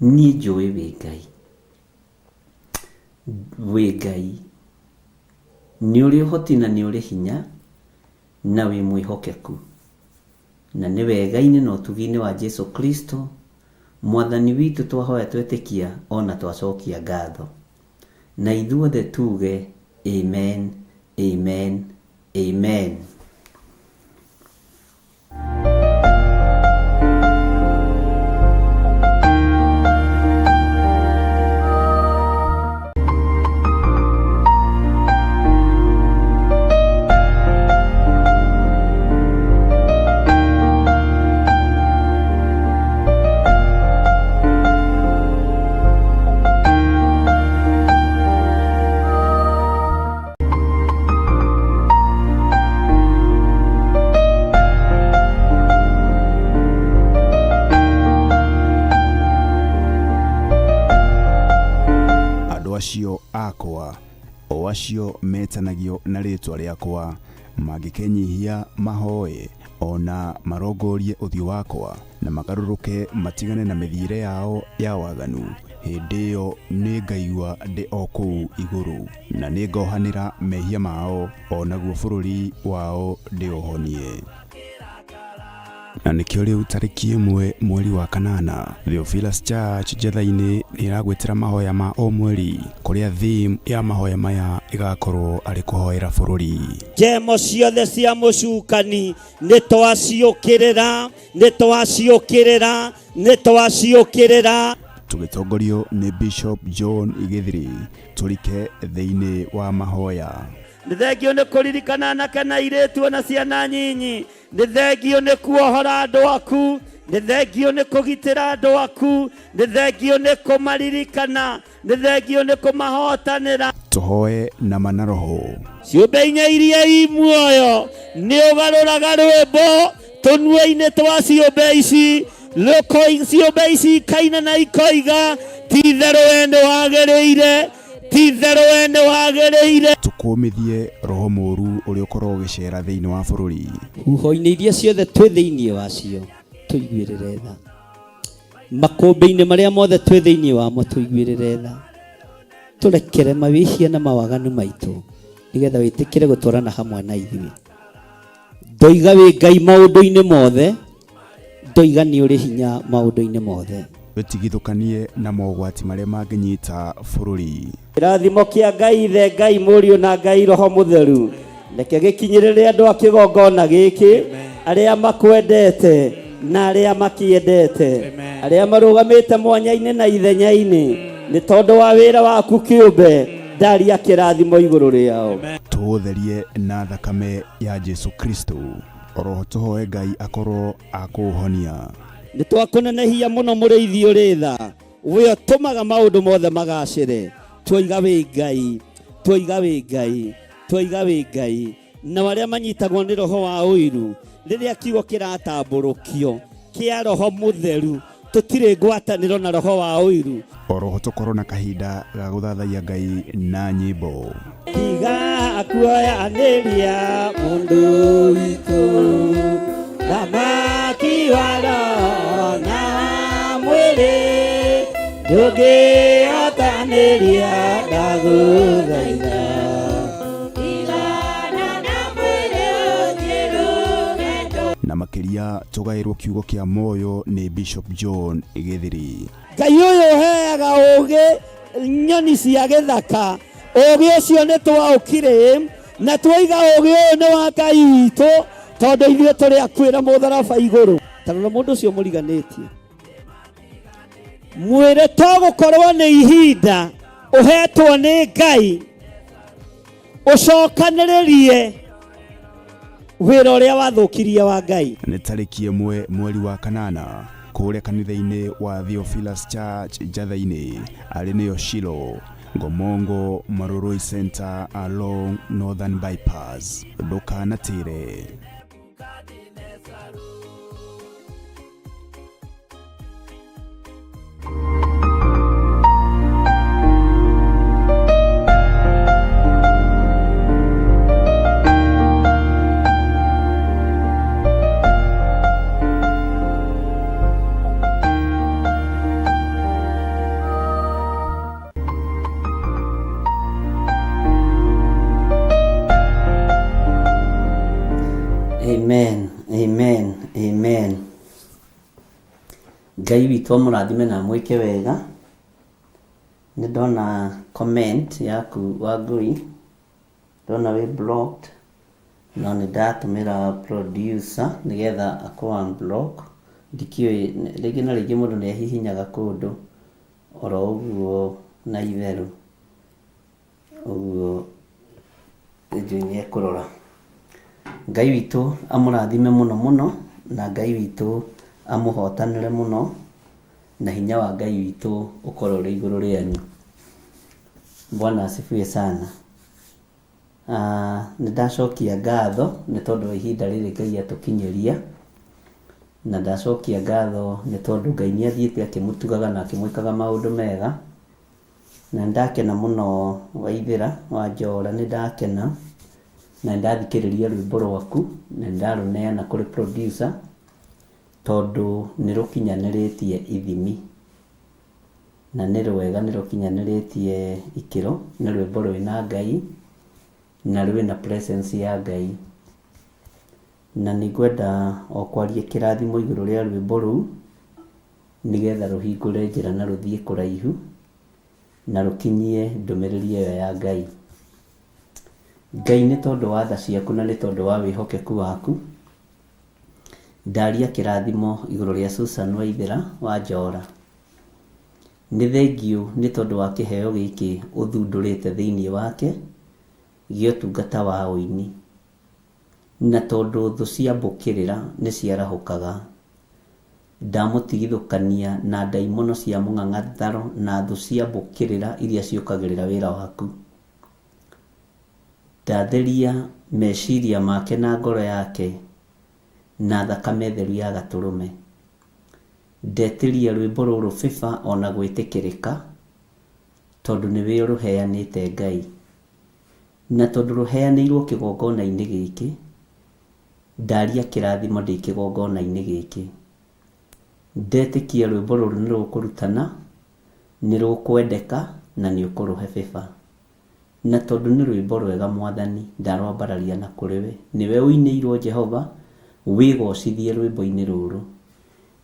Niĩ njũĩ wĩ Ngai. Wĩ Ngai. Nĩ ũrĩ ũhoti na nĩ ũrĩ hinya na wĩ mwĩhokeku. Na nĩ wega-inĩ na ũtugi-inĩ wa Jesu Kristo, Mwathani witũ twahoya twetĩkia o na twacokia ngatho. Na ithuothe tuuge, Amen, Amen, Amen. Andũ acio akwa, o acio metanagio na rĩĩtwa rĩakwa, mangĩkenyihia mahoe, o na marongorie ũthiũ wakwa, na magarũrũke matigane na mĩthiĩre yao ya waganu, hĩndĩ ĩyo nĩngaigua ndĩ o kũu igũrũ, na nĩngohanĩra mehia mao, o naguo bũrũri wao ndĩũhonie. Na nĩkĩo rĩu tarĩki 1 mweri wa kanana Theophilus Church Njetha-inĩ nĩ ĩragwĩtĩra mahoya ma o mweri kũrĩa theme ya mahoya maya ĩgakorwo arĩ kũhoera bũrũri. Njemo ciothe cia mũcukani nĩ twaciũkĩrĩra, nĩ twaciũkĩrĩra, nĩ twaciũkĩrĩra. Tũgĩtongorio nĩ Bishop John Gĩthiri tũrike thĩinĩ wa mahoya. Nĩ thengio nĩ kũririkana anake na airĩtu ona ciana nyinyi. Nĩ thengio nĩ kuohora andũ aku. Nĩ thengio nĩ kũgitĩra andũ aku. Nĩ thengio nĩ kũmaririkana. Nĩ thengio nĩ kũmahotanĩra. Tũhoe na ma na roho. Ciũmbe inya iria i muoyo nĩ ũgarũraga rwĩmbo tũnua-inĩ twa ciũmbe ici. Ciũmbe ici ikaina na ikoiga, ti itherũ we nĩ wagĩrĩire, ti itherũ we nĩ wagĩrĩire. Tũkũmithie roho mũũru ũrĩa ũkoragwo ũgĩcera thĩinĩ wa bũrũri. Huho-inĩ iria ciothe twĩ thĩinĩ wacio tũiguĩrĩre tha. Makũmbĩ-inĩ marĩa mothe twĩ thĩinĩ wamo tũiguĩrĩre tha. Tũrekere mawĩhia na mawaganu maitũ nĩgetha wĩtĩkĩre gũtwarana hamwe na ithuĩ. Ndoiga wĩ Ngai maũndũ-inĩ mothe, ndoiga nĩ ũrĩ hinya maũndũ-inĩ mothe. Wĩtigithũkanie na mogwati marĩa mangĩnyita bũrũri. Kĩrathimo kĩa Ngai Ithe, Ngai Mũriũ na Ngai Roho Mũtheru reke gĩkinyĩrĩre andũ a kĩgongona gĩkĩ, arĩa makwendete na arĩa makĩendete, arĩa marũgamĩte mwanya-inĩ na ithenya-inĩ nĩ tondũ wa wĩra waku kĩũmbe, ndaria kĩrathimo igũrũ rĩao. Tũũtherie na thakame ya Jesu Kristo. Oroho tũhoe Ngai akorwo akũũhonia. Nĩ twakũnenehia mũno mũrĩithi ũrĩ tha, we ũtũmaga maũndũ mothe magacĩre. Twoiga wĩ Ngai, twoiga wĩ Ngai, twoiga wĩ Ngai. Nao arĩa manyitagwo nĩ roho wa ũiru, rĩrĩa kiugo kĩratambũrũkio kĩa roho mũtheru, tũtirĩ ngwatanĩro na roho wa ũiru. Oroho tũkorwo na kahinda ga gũthathaiya Ngai na nyĩmbo. Tiga kuoyanĩria mũndũ witũ, thamaki wa roho na mwĩrĩ, ndũngĩhotanĩria ndagũthaitha. Na makĩria tũgaĩrwo kiugo kĩa muoyo nĩ Bishop John Gĩthiri. Ngai ũyũ ũheaga ũũgĩ nyoni cia gĩthaka, ũũgĩ ũcio nĩ twaũkire na twoiga ũũgĩ ũyũ nĩ wa Ngai witũ, tondũ ithuĩ tũrĩ akuĩra mũtharaba igũrũ. Ta rora mũndũ ũcio mũriganĩtie, mwĩre to gũkorwo nĩ ihinda. Ũhetwo nĩ Ngai ũcokanĩrĩrie wĩra ũrĩa wathũkirie wa Ngai. Nĩ tarĩki 1 mweri wa kanana kũrĩa kanitha-inĩ wa Theophilus Church Njatha-inĩ arĩ nĩyo Shilo Ngomongo Marurui Center along Northern Bypass. Ndũkanatĩre. Amen, amen, amen. Ngai witũ amũrathime na amwĩke wega. Nĩ ndona comment yaku Wangũi, ndona wĩ blocked, no nĩ ndatũmĩra producer nĩgetha akũ unblock. Ndikĩũĩ, rĩngĩ na rĩngĩ mũndũ nĩ ahihinyaga kũndũ oro ũguo na itherũ. Ũguo njũĩ nĩ ekũrora. Ngai witũ amũrathime mũno mũno, na Ngai witũ amũhotanĩre mũno, na hinya wa Ngai witũ ũkorwo ũrĩ igũrũ rĩanyu. Bwana asifiwe sana. Nĩ ndacokia ngatho nĩ tondũ wa ihinda rĩrĩ Ngai atũkinyĩria, na ndacokia ngatho nĩ tondũ Ngai nĩ athiĩte akĩmũtugaga na akĩmwĩkaga maũndũ mega. Na nĩ ndakena mũno Waithĩra wa Njora, nĩ ndakena na nĩ ndathikĩrĩria rwĩmbo rwaku na nĩ ndarũneana kũrĩ producer tondũ nĩ rũkinyanĩrĩtie ithimi na nĩ rwega, nĩ rũkinyanĩrĩtie ikĩro, nĩ rwĩmbo rwĩna Ngai na rwĩna presence ya Ngai. Na nĩ ngwenda o kwaria kĩrathimo igũrũ rĩa rwĩmbo rũu nĩgetha rũhingũre njĩra na rũthiĩ kũraihu na rũkinyie ndũmĩrĩri ĩyo ya Ngai. Ngai nĩ tondũ wa tha ciaku na nĩ tondũ wa wĩhokeku waku, ndaria kĩrathimo igũrũ rĩa Susan Waithĩra wa Njora. Nĩ thengiũ nĩ tondũ wa kĩheo gĩkĩ ũthundũrĩte thĩinĩ wake gĩa ũtungata wa ũini. Na tondũ thũ cia mbũkĩrĩra nĩ ciarahũkaga, ndamũtigithũkania na ndaimono cia mũng'ang'atharo na thũ cia mbũkĩrĩra iria ciũkagĩrĩra wĩra waku. Ndatheria meciria make na ngoro yake na thakame theru ya Gatũrũme. Ndetĩria rwĩmbo rũrũ favour ona gwĩtĩkĩrĩka tondũ nĩwe ũrũheanĩte Ngai. Na tondũ rũheanĩirwo kĩgongona-inĩ gĩkĩ, ndaria kĩrathimo ndĩ kĩgongona-inĩ gĩkĩ. Ndetĩkia rwĩmbo rũrũ nĩ rũkũrutana, nĩ rũkwendeka na nĩ ũkũrũhe favour. Na tondũ nĩ rwĩmbo rwega Mwathani, ndarwambararia na kũrĩ we. Nĩwe ũinĩirwo Jehova, wĩgocithie rwĩmbo-inĩ rũrũ.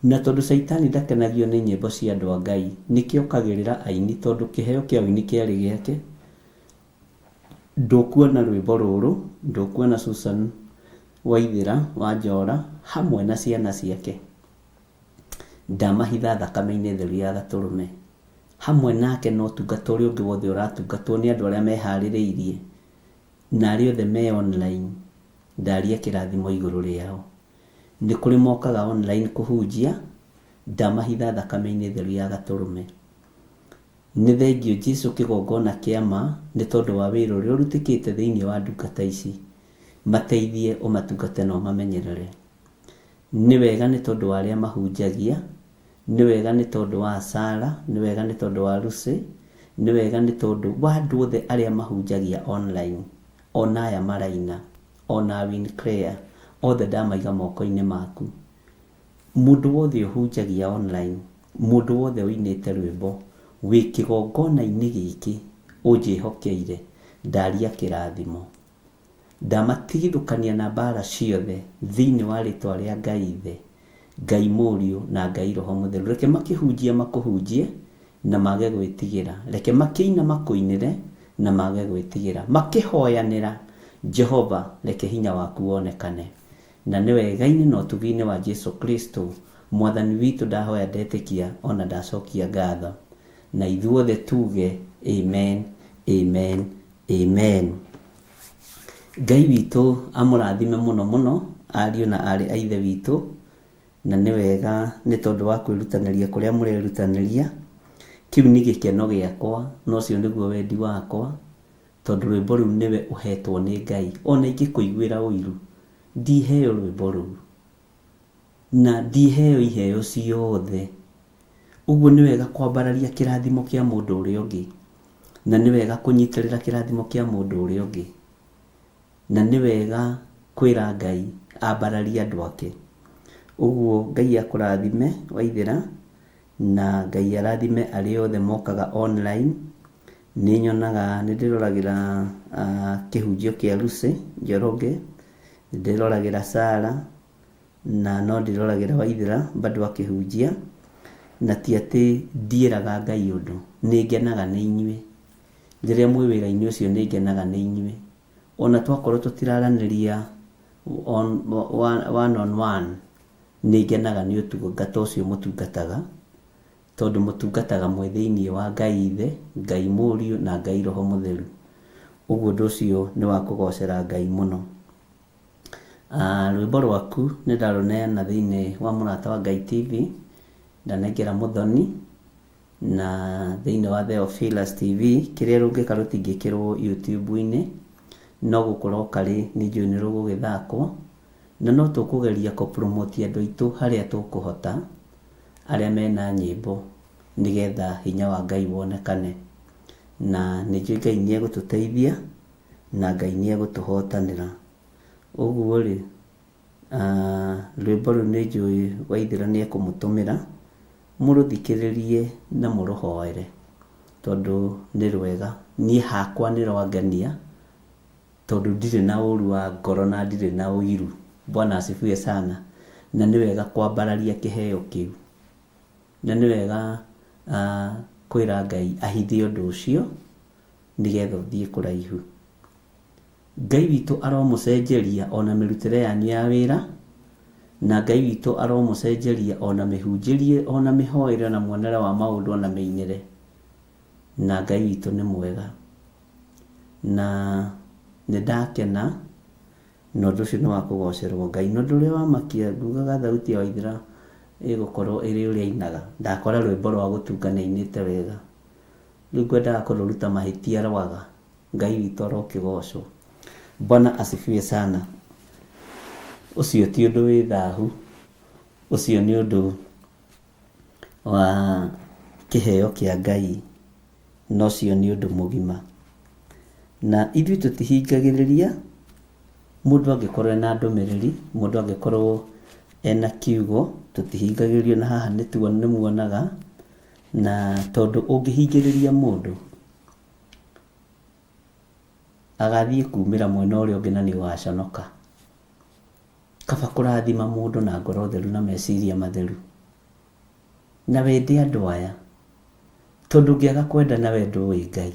Na tondũ Caitani ndakenagio nĩ nyĩmbo cia andũ a Ngai, nĩkĩo okagĩrĩra aini tondũ kĩheo kĩa ũini kĩarĩ gĩake. Ndũkuona rwĩmbo rũrũ, ndũkuona Susan Waithĩra wa Njora hamwe na ciana ciake. Ndamahitha thakame-inĩ theru ya Gatũrũme. Hamwe nake na ũtungata ũrĩa ũngĩ wothe ũratungatwo nĩ andũ arĩa meharĩrĩirie na arĩa othe me online, ndaria kĩrathimo igũrũ rĩao. Nĩ kũrĩ mokaga online kũhunjia, ndamahitha thakame-inĩ theru ya Gatũrũme. Nĩ thengiũ Jesu kĩgongona kĩa ma nĩ tondũ wa wĩra ũrĩa ũrutĩkĩte thĩinĩ wa ndungata ici. Mateithie ũmatungate na ũmamenyerere. Nĩ wega nĩ tondũ wa arĩa mahunjagia, nĩ wega nĩ tondũ wa Sarah, nĩ wega nĩ tondũ wa Lucy, nĩ wega nĩ tondũ wa andũ othe arĩa mahunjagia online, ona aya maraina, ona Winclair, othe ndamaiga moko-inĩ maku. Mũndũ wothe ũhunjagia online, mũndũ wothe ũinĩte rwĩmbo, wĩ kĩgongona-inĩ gĩkĩ ũnjĩhokeire, ndaria kĩrathimo. Ndamatigithũkania na mbara ciothe thĩinĩ wa rĩtwa rĩa Ngai Ithe, Ngai Mũriũ na Ngai Roho Mũtheru. Reke makĩhunjia makũhunjie na mage gwĩtigĩra. Reke makĩina makũinĩre na mage gwĩtigĩra. Makĩhoyanĩra, Jehova reke hinya waku wonekane. Na nĩ wega-inĩ na ũtugi-inĩ wa Jesu Kristo Mwathani witũ ndahoya ndetĩkia ona ndacokia ngatho. Na ithuothe tuge Amen, amen, amen. Ngai witũ amũrathime mũno mũno ariũ na aarĩ a Ithe witũ, na nĩ wega nĩ tondũ wa kwĩrutanĩria kũrĩa mũrerutanĩria. Kĩu nĩ gĩkeno gĩakwa na ũcio nĩguo wendi wakwa, tondũ rwĩmbo rũu nĩwe ũhetwo nĩ Ngai. Ona ingĩkũiguĩra ũiru, ndiheo rwĩmbo rũu, na ndiheo iheo ciothe. Ũguo nĩ wega kwambararia kĩrathimo kĩa mũndũ ũrĩa ũngĩ, na nĩ wega kũnyitĩrĩra kĩrathimo kĩa mũndũ ũrĩa ũngĩ, na nĩ wega kwĩra Ngai ambararie andũ ake. Ũguo Ngai akũrathime Waithĩra, na Ngai arathime arĩa othe mokaga online. Nĩ nyonaga, nĩ ndĩroragĩra kĩhunjio kĩa Lucy Njoroge, nĩ ndĩroragĩra Sarah, Na no ndĩroragĩra Waithera bado akĩhunjia, na ti atĩ ndiĩraga Ngai ũndũ, nĩ ngenaga nĩ inyuĩ. Rĩrĩa mwĩ wĩra-inĩ ũcio nĩ ngenaga nĩ inyuĩ. Ona twakorwo tũtiraranĩria on, one on one, nĩ ngenaga nĩ ũtungata ũcio mũtungataga, tondũ mũtungataga mwĩ thĩinĩ wa Ngai Ithe, Ngai Mũriũ na Ngai Roho Mũtheru. Ũguo ũndũ ũcio nĩ wa kũgocera Ngai mũno. Rwĩmbo rwaku nĩ ndarũneana thĩinĩ wa Mũrata wa Ngai TV, ndanengera Mũthoni, na thĩinĩ wa Theophilus TV, kĩrĩa rũngĩka rũtingĩkĩrwo YouTube-inĩ, no gũkũ locally nĩ njũĩ nĩ rũgũgĩthakwo, na no tũkũgeria kũ promote andũ aitũ harĩa tũkũhota, arĩa mena nyĩmbo, nĩgetha hinya wa Ngai wonekane. Na nĩ njũĩ Ngai nĩ egũtũteithia, na Ngai nĩ egũtũhotanĩra. Ũguo-rĩ, rwĩmbo rũu nĩnjũĩ Waithĩra nĩekũmũtũmĩra, mũrũthikĩrĩrie na mũrũhoere, tondũ nĩ rwega. Niĩ hakwa nĩ rwangenia, tondũ ndirĩ na ũru wa ngoro na ndirĩ na ũiru. Bwana asifiwe sana. Na nĩ wega kwambararia kĩheo kĩu. Na nĩ wega kwĩra Ngai ahithe ũndũ ũcio, nĩgetha ũthiĩ kũraihu. Ngai witũ aromũcenjeria o na mĩrutĩre yanyu ya wĩra, na Ngai witũ aromũcenjeria o na mĩhunjĩrie o na mĩhoere o na muonere wa maũndũ o na mĩinĩre. Na Ngai witũ nĩ mwega. Na nĩ ndakena na ũndũ ũcio nĩ wa kũgocerwo Ngai. Na ũndũ ũrĩa wamakia ngugaga thauti ya Waithera ĩgũkorwo ĩrĩ ũrĩa ainaga. Ndakora rwĩmbo rwa gũtunga nĩ ainĩte wega. Rĩu ngwendaga kũrũruta mahĩtia rwaga. Ngai witũ arokĩgocwo. Bwana asifiwe sana. Ũcio ti ũndũ wĩ thahu, ũcio nĩ ũndũ wa kĩheo kĩa Ngai, na ũcio nĩ ũndũ mũgima. Na ithuĩ tũtihingagĩrĩria mũndũ angĩkorwo ena ndũmĩrĩri, mũndũ angĩkorwo ena kiugo, tũtihingagĩrĩria na haha nĩmuonaga, na tondũ ũngĩhingĩrĩria mũndũ, Agathiĩ kumĩra mwena ũrĩa ũngĩ na nĩ ũgaconoka. Kaba kũrathima mũndũ na ngoro theru na meciria matheru. Na wende andũ aya. Tondũ ũngĩaga kwendana we ndũĩ Ngai.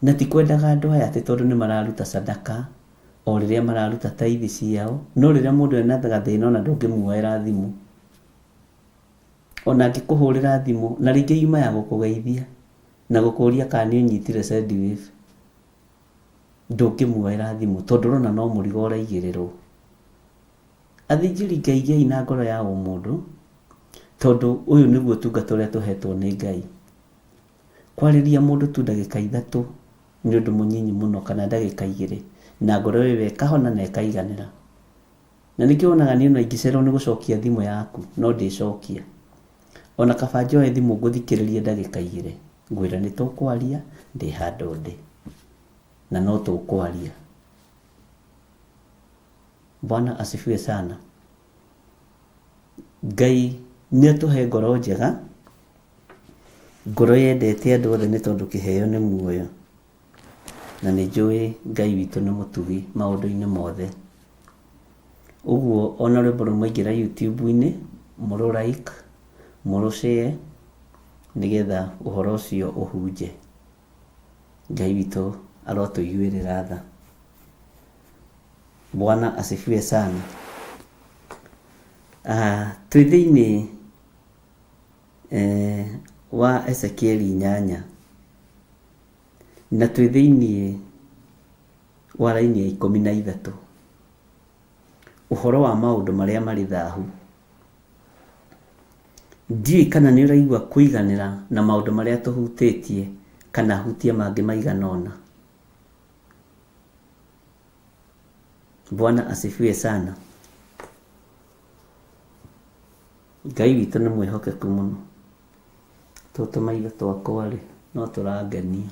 Na ti kwendaga andũ aya atĩ tondũ nĩ mararuta sadaka o rĩrĩa mararuta taithi ciao, no rĩrĩa mũndũ ena gathĩna ona ndũngĩmuoera thimũ. Ona angĩkũhũrĩra thimũ na rĩngĩ yuma ya gũkũgeithia. Na gũkũria kana nĩ ũnyitire Sendwave, ndũngĩmuoera thimũ tondũ ũrona no mũrigo ũraigĩrĩrwo. Athĩnjĩri Ngai gĩai na ngoro ya ũmũndũ tondũ ũyũ nĩguo ũtungata ũrĩa tũhetwo nĩ Ngai. Kwarĩria mũndũ tu ndagĩka ithatũ nĩ ũndũ mũnyinyi mũno kana ndagĩka igĩrĩ na ngoro ĩyo ĩkahona na ĩkaiganĩra. Na nĩkĩo wonaga niĩ ona ingĩcererwo nĩ gũcokia thimũ yaku no ndĩcokia. Ona kaba njoe thimũ ngũthikĩrĩrie ndagĩka igĩrĩ, ngwĩre nĩ tũkwaria ndĩ handũ ndĩ. Na no tũkwaria. Bwana asifiwe sana. Ngai nĩ atũhe ngoro njega, ngoro yendete andũ othe nĩ tondũ kĩheo nĩ muoyo. Na nĩ njũĩ Ngai witũ nĩ mũtugi maũndũ-inĩ mothe. Ũguo ona rwĩmbo rũu mwaingĩra YouTube-inĩ, mũrũ like, mũrũ share, nĩgetha ũhoro ũcio ũhunje. Ngai witũ arotũiguĩrĩra tha. Bwana asifiwe sana. Ah, twĩ thĩinĩ eh, wa Ezekieli inyanya. Na twĩ thĩinĩ wa raini ya 13. Ũhoro wa maũndũ marĩa marĩ thahu. Ndiũĩ kana nĩ ũraigua kũiganĩra na maũndũ marĩa tũhutĩtie kana hutie mangĩ maigana ũna. Bwana asifiwe sana. Ngai witũ nĩ mwĩhokeku mũno. Tũtũ maitho twakwa rĩ, no tũrangenia.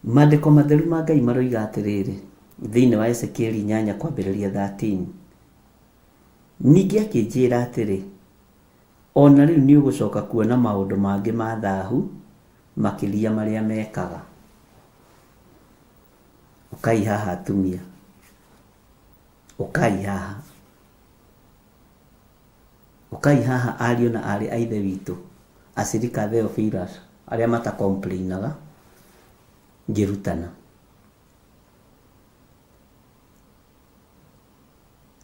Maandĩko matheru ma Ngai maroiga atĩrĩrĩ, thĩinĩ wa Ezekieli 8 kwambĩrĩria 13, Ningĩ akĩnjĩra atĩrĩ, O na rĩu nĩũgũcoka kuona maũndũ mangĩ ma thahu makĩria marĩa mekaga. Ũkai haha atumia, ũkai haha. Ũkai haha ariũ na aarĩ a Ithe witũ, acirika Theophilus, arĩa mata complainaga ngĩrutana.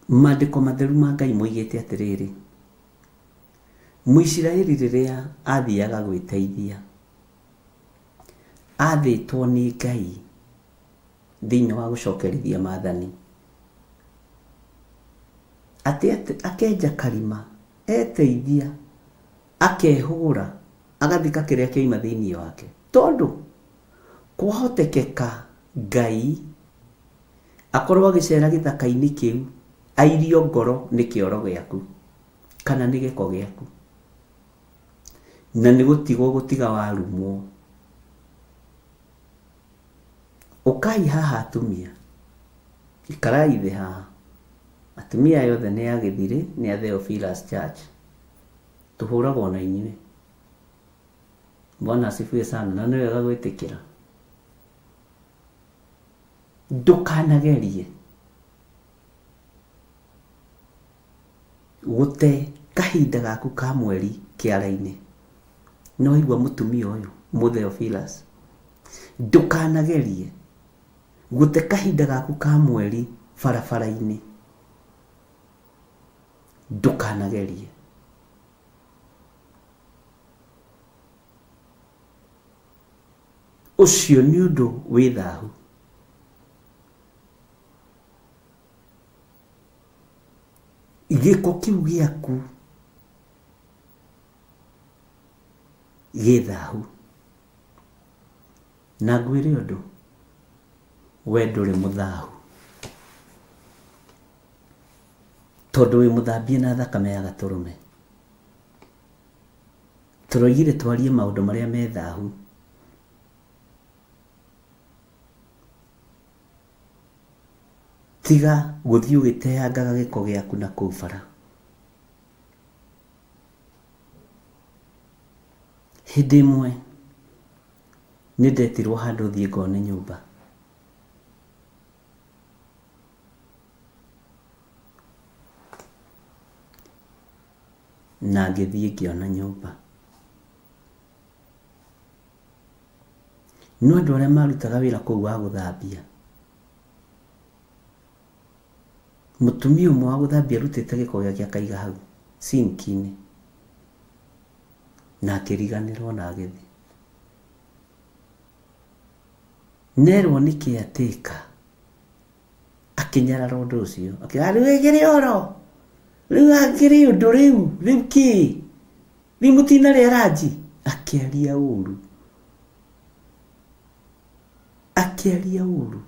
Maandĩko matheru ma Ngai moigĩte atĩrĩrĩ, Mũisiraeli rĩrĩa athiaga gwĩteithia, athĩtwo nĩ Ngai thĩinĩ wa gũcokerithia maathani, atĩ akenja karima, eteithia, akehũra, agathika kĩrĩa kĩoima thĩinĩ wake. Tondũ kwahotekeka Ngai akorwo agĩcera gĩthaka-inĩ kĩu, airio ngoro nĩ kĩoro gĩaku, kana nĩ gĩko gĩaku. Na nĩ gũtigwo gũtiga warumwo. Ũkai haha atumia, ikarai thĩ haha. Atumia aya othe nĩ a Gĩthirĩ, nĩ a Theophilus Church. Tũhũragwo na inyuĩ. Bwana asifiwe sana, na nĩ wega gwĩtĩkĩra. Ndũkanagerie gũte kahinda gaku ka mweri kĩara-inĩ. Nĩ waigua mũtumia ũyũ, mũ Theophilus? Ndũkanagerie gũte kahinda gaku ka mweri barabara-inĩ. Ndũkanagerie. Ũcio nĩ ũndũ wĩ thahu. Gĩko kĩu gĩaku gĩ thahu. Na ngwĩre ũndũ, we ndũrĩ mũthahu. Tondũ wĩ mũthambie na thakame ya gatũrũme. Tũroigire twarie maũndũ marĩa me thahu. Tiga gũthiĩ ũgĩteangaga gĩko gĩaku na kũu bara. Hĩndĩ ĩmwe nĩ ndetirwo handũ thiĩ ngone nyũmba. Na ngĩthiĩ ngĩona nyũmba. No andũ arĩa marutaga wĩra kũu wa gũthambia, mũtumia ũmwe wa gũthambia arutĩte gĩko gĩake akaiga hau sink-inĩ na akĩriganĩrwo na agĩthiĩ. Nerwo nĩ caretaker akĩnyarara ũndũ ũcio akiuga rĩu ĩkĩrĩ oro rĩu akĩrĩ ũndũ rĩu rĩu kĩ rĩu mũtinarĩa ranji akĩaria ũru akĩaria ũru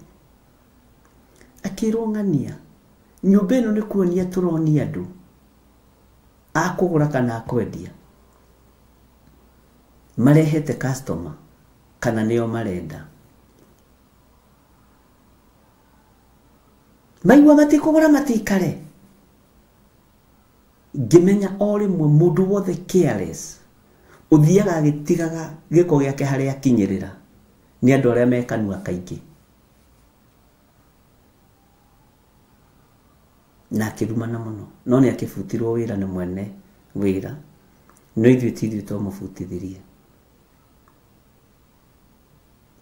akĩrwo ng'ania nyũmba ĩno nĩ kuonia tũronia andũ akũgũra kana akwendia marehete customer kana nĩo marenda maigua matikũgũra matikare ngĩmenya o rĩmwe mũndũ wothe careless ũthiaga agĩtigaga gĩko gĩake harĩa akinyĩrĩra nĩ andũ arĩa me kanua kaingĩ na akĩrumana mũno no nĩ akĩbutirwo wĩra nĩ mwene wĩra no ithuĩ ti ithuĩ twamũbutithirie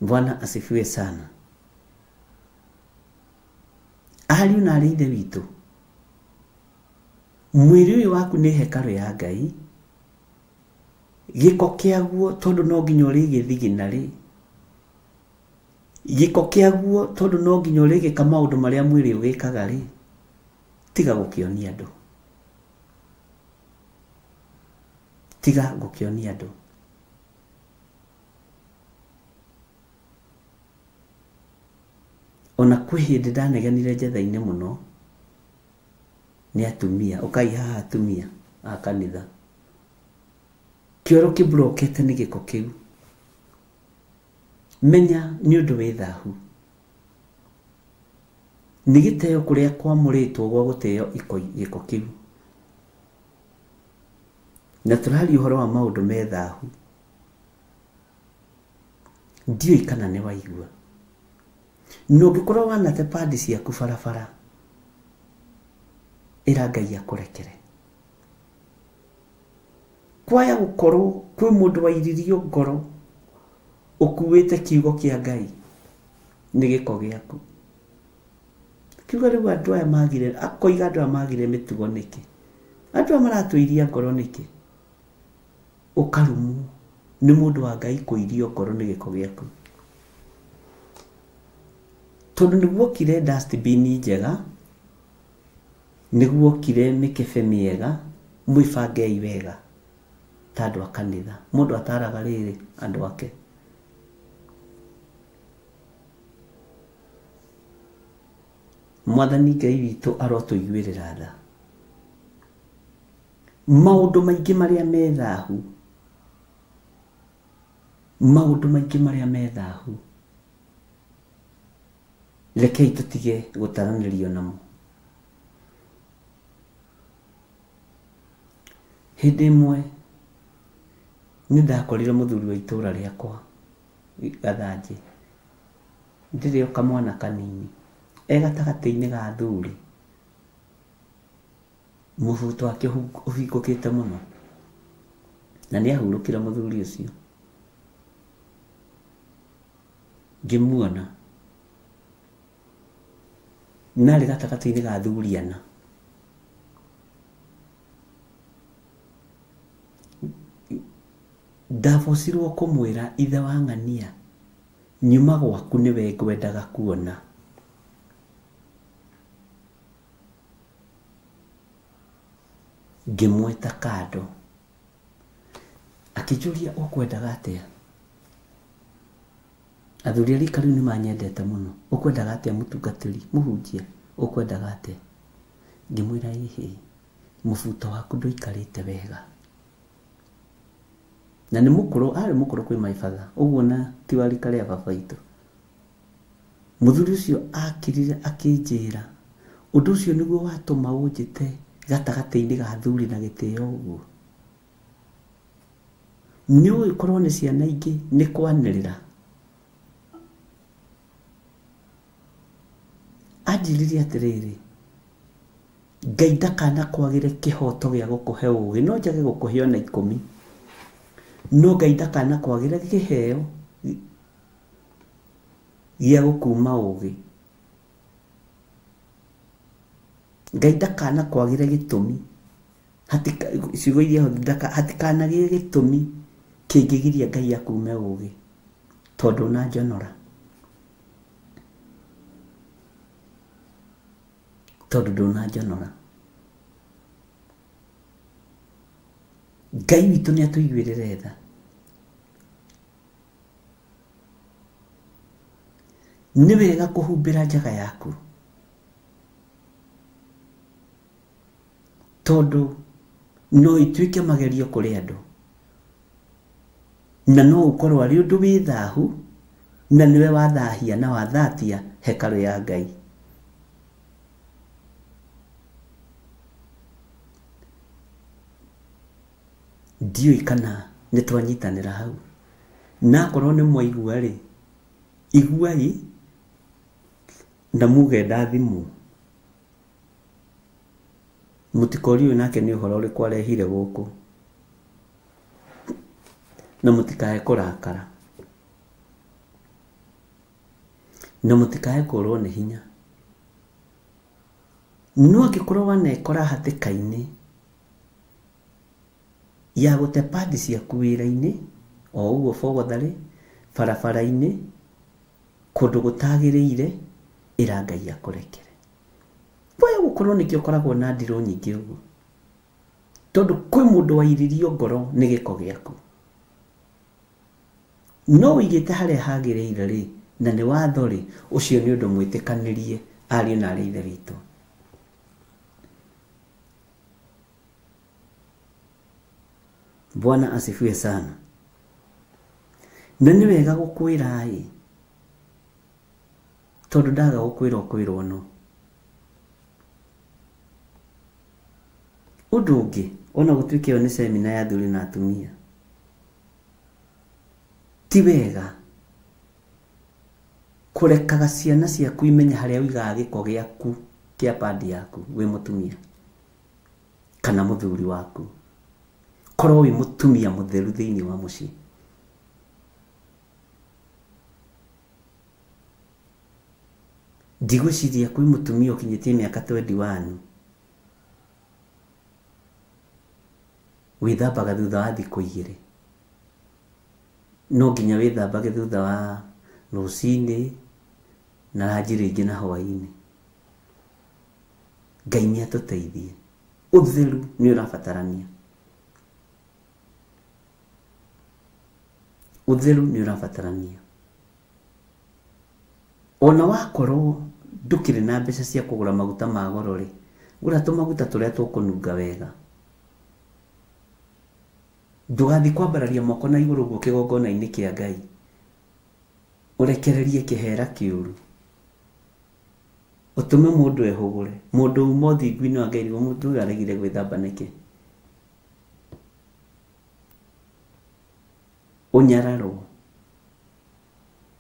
Bwana asifiwe sana. Ariũ na arĩ ithe witũ, Mwĩrĩ ũyũ waku nĩ hekarũ ya Ngai, gĩko kĩaguo tondũ no nginya ũrĩgĩthigina rĩ, gĩko kĩaguo tondũ no nginya ũrĩgĩka maũndũ marĩa mwĩrĩ ũgĩkaga rĩ, tiga gũkĩonia andũ. Tiga gũkĩonia andũ. Ona kwĩ hĩndĩ ndanegenire njetha-inĩ mũno nĩ atumia, ũkai haha atumia a kanitha. Kĩoro kĩmburokete nĩ gĩko kĩu. Menya nĩ ũndũ wĩ thahu. Nĩ gĩteo kũrĩa kwamũrĩtwo gwa gũteo gĩko kĩu. Na tũraria ũhoro wa maũndũ me thahu. Ndiũĩ kana nĩ waigua. Na ũngĩkorwo wanate padi ciaku barabara, ĩra Ngai akũrekere. Kwaya gũkorwo kwĩ mũndũ wairirio ngoro ũkuĩte kiugo kĩa Ngai nĩ gĩko gĩaku. Kiuga rĩu andũ aya magire, akoiga andũ aya magire mĩtugo nĩkĩ? Andũ aya maratũiria ngoro nĩkĩ? Ũkarumwo nĩ mũndũ wa Ngai kũirio ngoro nĩ gĩko gĩaku. Tondũ nĩ guokire dustbin njega, nĩ guokire mĩkebe mĩega, mwĩbangei wega ta andũ a kanitha. Mũndũ ataraga rĩrĩ andũ ake. Mwathani Ngai witũ arotũiguĩrĩra tha. Maũndũ maingĩ marĩa me thahu, maũndũ maingĩ marĩa me thahu, rekei tũtige gũtaranĩrio namo. Hĩndĩ ĩmwe nĩ ndakorire mũthuri wa itũra rĩakwa Gathanjĩ, ndĩrĩ o kamwana kanini, e gatagatĩ-inĩ ga athuri. Mũbuto wake ũhingũkĩte mũno. Na nĩ ahurũkire mũthuri ũcio. Ngĩmuona. Narĩ gatagatĩ-inĩ ga athuri ana. Ndabocirwo kũmwĩra ithe wa ng'ania, nyuma gwaku nĩwe ngwendaga kuona. Ngĩmwĩta kando. Akĩnjũria ũkwendaga atĩa? Athuri a rika rĩu nĩ manyendete mũno. Ũkwendaga atĩa mũtungatĩri, mũhunjia, ũkwendaga atĩa? Ngĩmwĩra ĩhĩ, mũbuto waku ndũikarĩte wega. Na nĩ mũkũrũ, arĩ mũkũrũ kwĩ my father, ũguo na ti wa rika rĩa baba witũ. Mũthuri ũcio aakirire akĩnjĩra, Ũndũ ũcio nĩguo watũma ũnjĩte gatagatĩ-inĩ ga athuri na gĩtĩo ũguo? Nĩ ũĩ korũo nĩ ciana ingĩ nĩ kwanĩrĩra. Anjĩrire atĩrĩrĩ, Ngai ndakanakwagĩre kĩhoto gĩa gũkũhe ũgĩ, no njage gũkũhe ona ikũmi, no Ngai ndakanakwagĩre kĩheo gĩa gũkuma ũgĩ. Ngai ndakanakwagĩre gĩtũmi, ciugo iria ahũthĩrire, hatikanagĩe gĩtũmi kĩngĩgiria Ngai akume ũgĩ, tondũ ndũnanjonora. Tondũ ndũnanjonora. Ngai witũ nĩ atũiguĩrĩre tha. Nĩ wega kũhumbĩra njaga yaku tondũ no ituĩke magerio kũrĩ andũ na no ũkorwo arĩ ũndũ wĩ thahu na nĩwe wathahia na wathatia hekarũ ya Ngai. Ndiũĩ kana nĩ twanyitanĩra hau. Na akorwo nĩ mwaigua rĩ, iguai na muge ndathimwo. Mũtikorie ũyũ nake nĩ ũhoro ũrĩkũ arehire gũkũ. Na mũtikae kũrakara. Na mũtikae kũrwo nĩ hinya. No angĩkorwo wanekora hatĩka-inĩ Ya gũte padi ciaku wĩra-inĩ, o ũguo bogotharĩ, barabara-inĩ, kũndũ gũtagĩrĩire, ĩra Ngai akũrekere. Waya gũkorwo nĩkĩo ũkoragwo na ndirũ nyingĩ ũguo. Tondũ kwĩ mũndũ wairirio ngoro nĩ gĩko gĩaku. No ũigĩte harĩa hagĩrĩire rĩ, na nĩ watho rĩ, ũcio nĩ ũndũ mwĩtĩkanĩrie ariũ na aarĩ a Ithe witũ. Bwana asifiwe sana. Na nĩ wega gũkwĩra ĩ, tondũ ndaga gũkwĩra ũkwĩrwo nũ. Ũndũ ũngĩ, ona gũtuĩka ĩyo nĩ semina ya athuri na atumia, ti wega kũrekaga ciana ciaku imenye harĩa ũigaga gĩko gĩaku kĩa padi yaku wĩ mũtumia kana mũthuri waku. Korwo wĩ mũtumia mũtheru thĩinĩ wa mũciĩ. Ndigwĩciria kwĩ mũtumia ũkinyĩtie mĩaka twendi wanu wĩthambaga thutha wa thikũ igĩrĩ. No nginya wĩthambage thutha wa rũcinĩ na ranji rĩngĩ na hwaĩ-inĩ. Ngai nĩ atũteithie. Ũtheru nĩ ũrabatarania. Ũtheru nĩ ũrabatarania. Ona wakorwo ndũkĩrĩ na mbeca cia kũgũra maguta ma goro rĩ, gũra tũmaguta tũrĩa tũkũnunga wega. Ndũgathiĩ kwambararia moko na igũrũ ũguo kĩgongona-inĩ kĩa Ngai, ũrekererie kĩhera kĩũru, ũtũme mũndũ ehũgũre. Mũndũ uma ũthingu-inĩ wa Ngai nĩguo mũndũ ũyũ aregire gwĩthamba nĩkĩ? Ũnyararwo.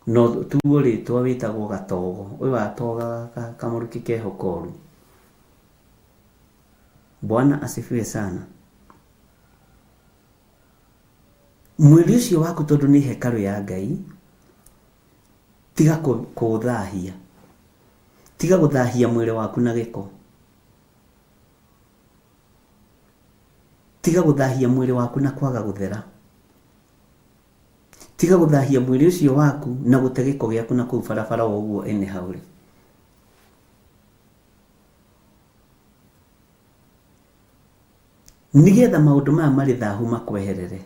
Na ũtuo rĩtwa wĩtagwo gatogo. Ũyũ atogaga kamũrukĩ keho koru. Bwana asifiwe sana. Mwĩrĩ ũcio waku tondũ nĩ hekarũ ya Ngai, tiga kũũthahia. Tiga gũthahia mwĩrĩ waku na gĩko. Tiga gũthahia mwĩrĩ waku na kwaga gũthera. Tiga gũthahia mwĩrĩ ũcio waku na gũte gĩko gĩaku na kũu barabara o ũguo anyhow rĩ. Nĩgetha maũndũ maya marĩ thahu makweherere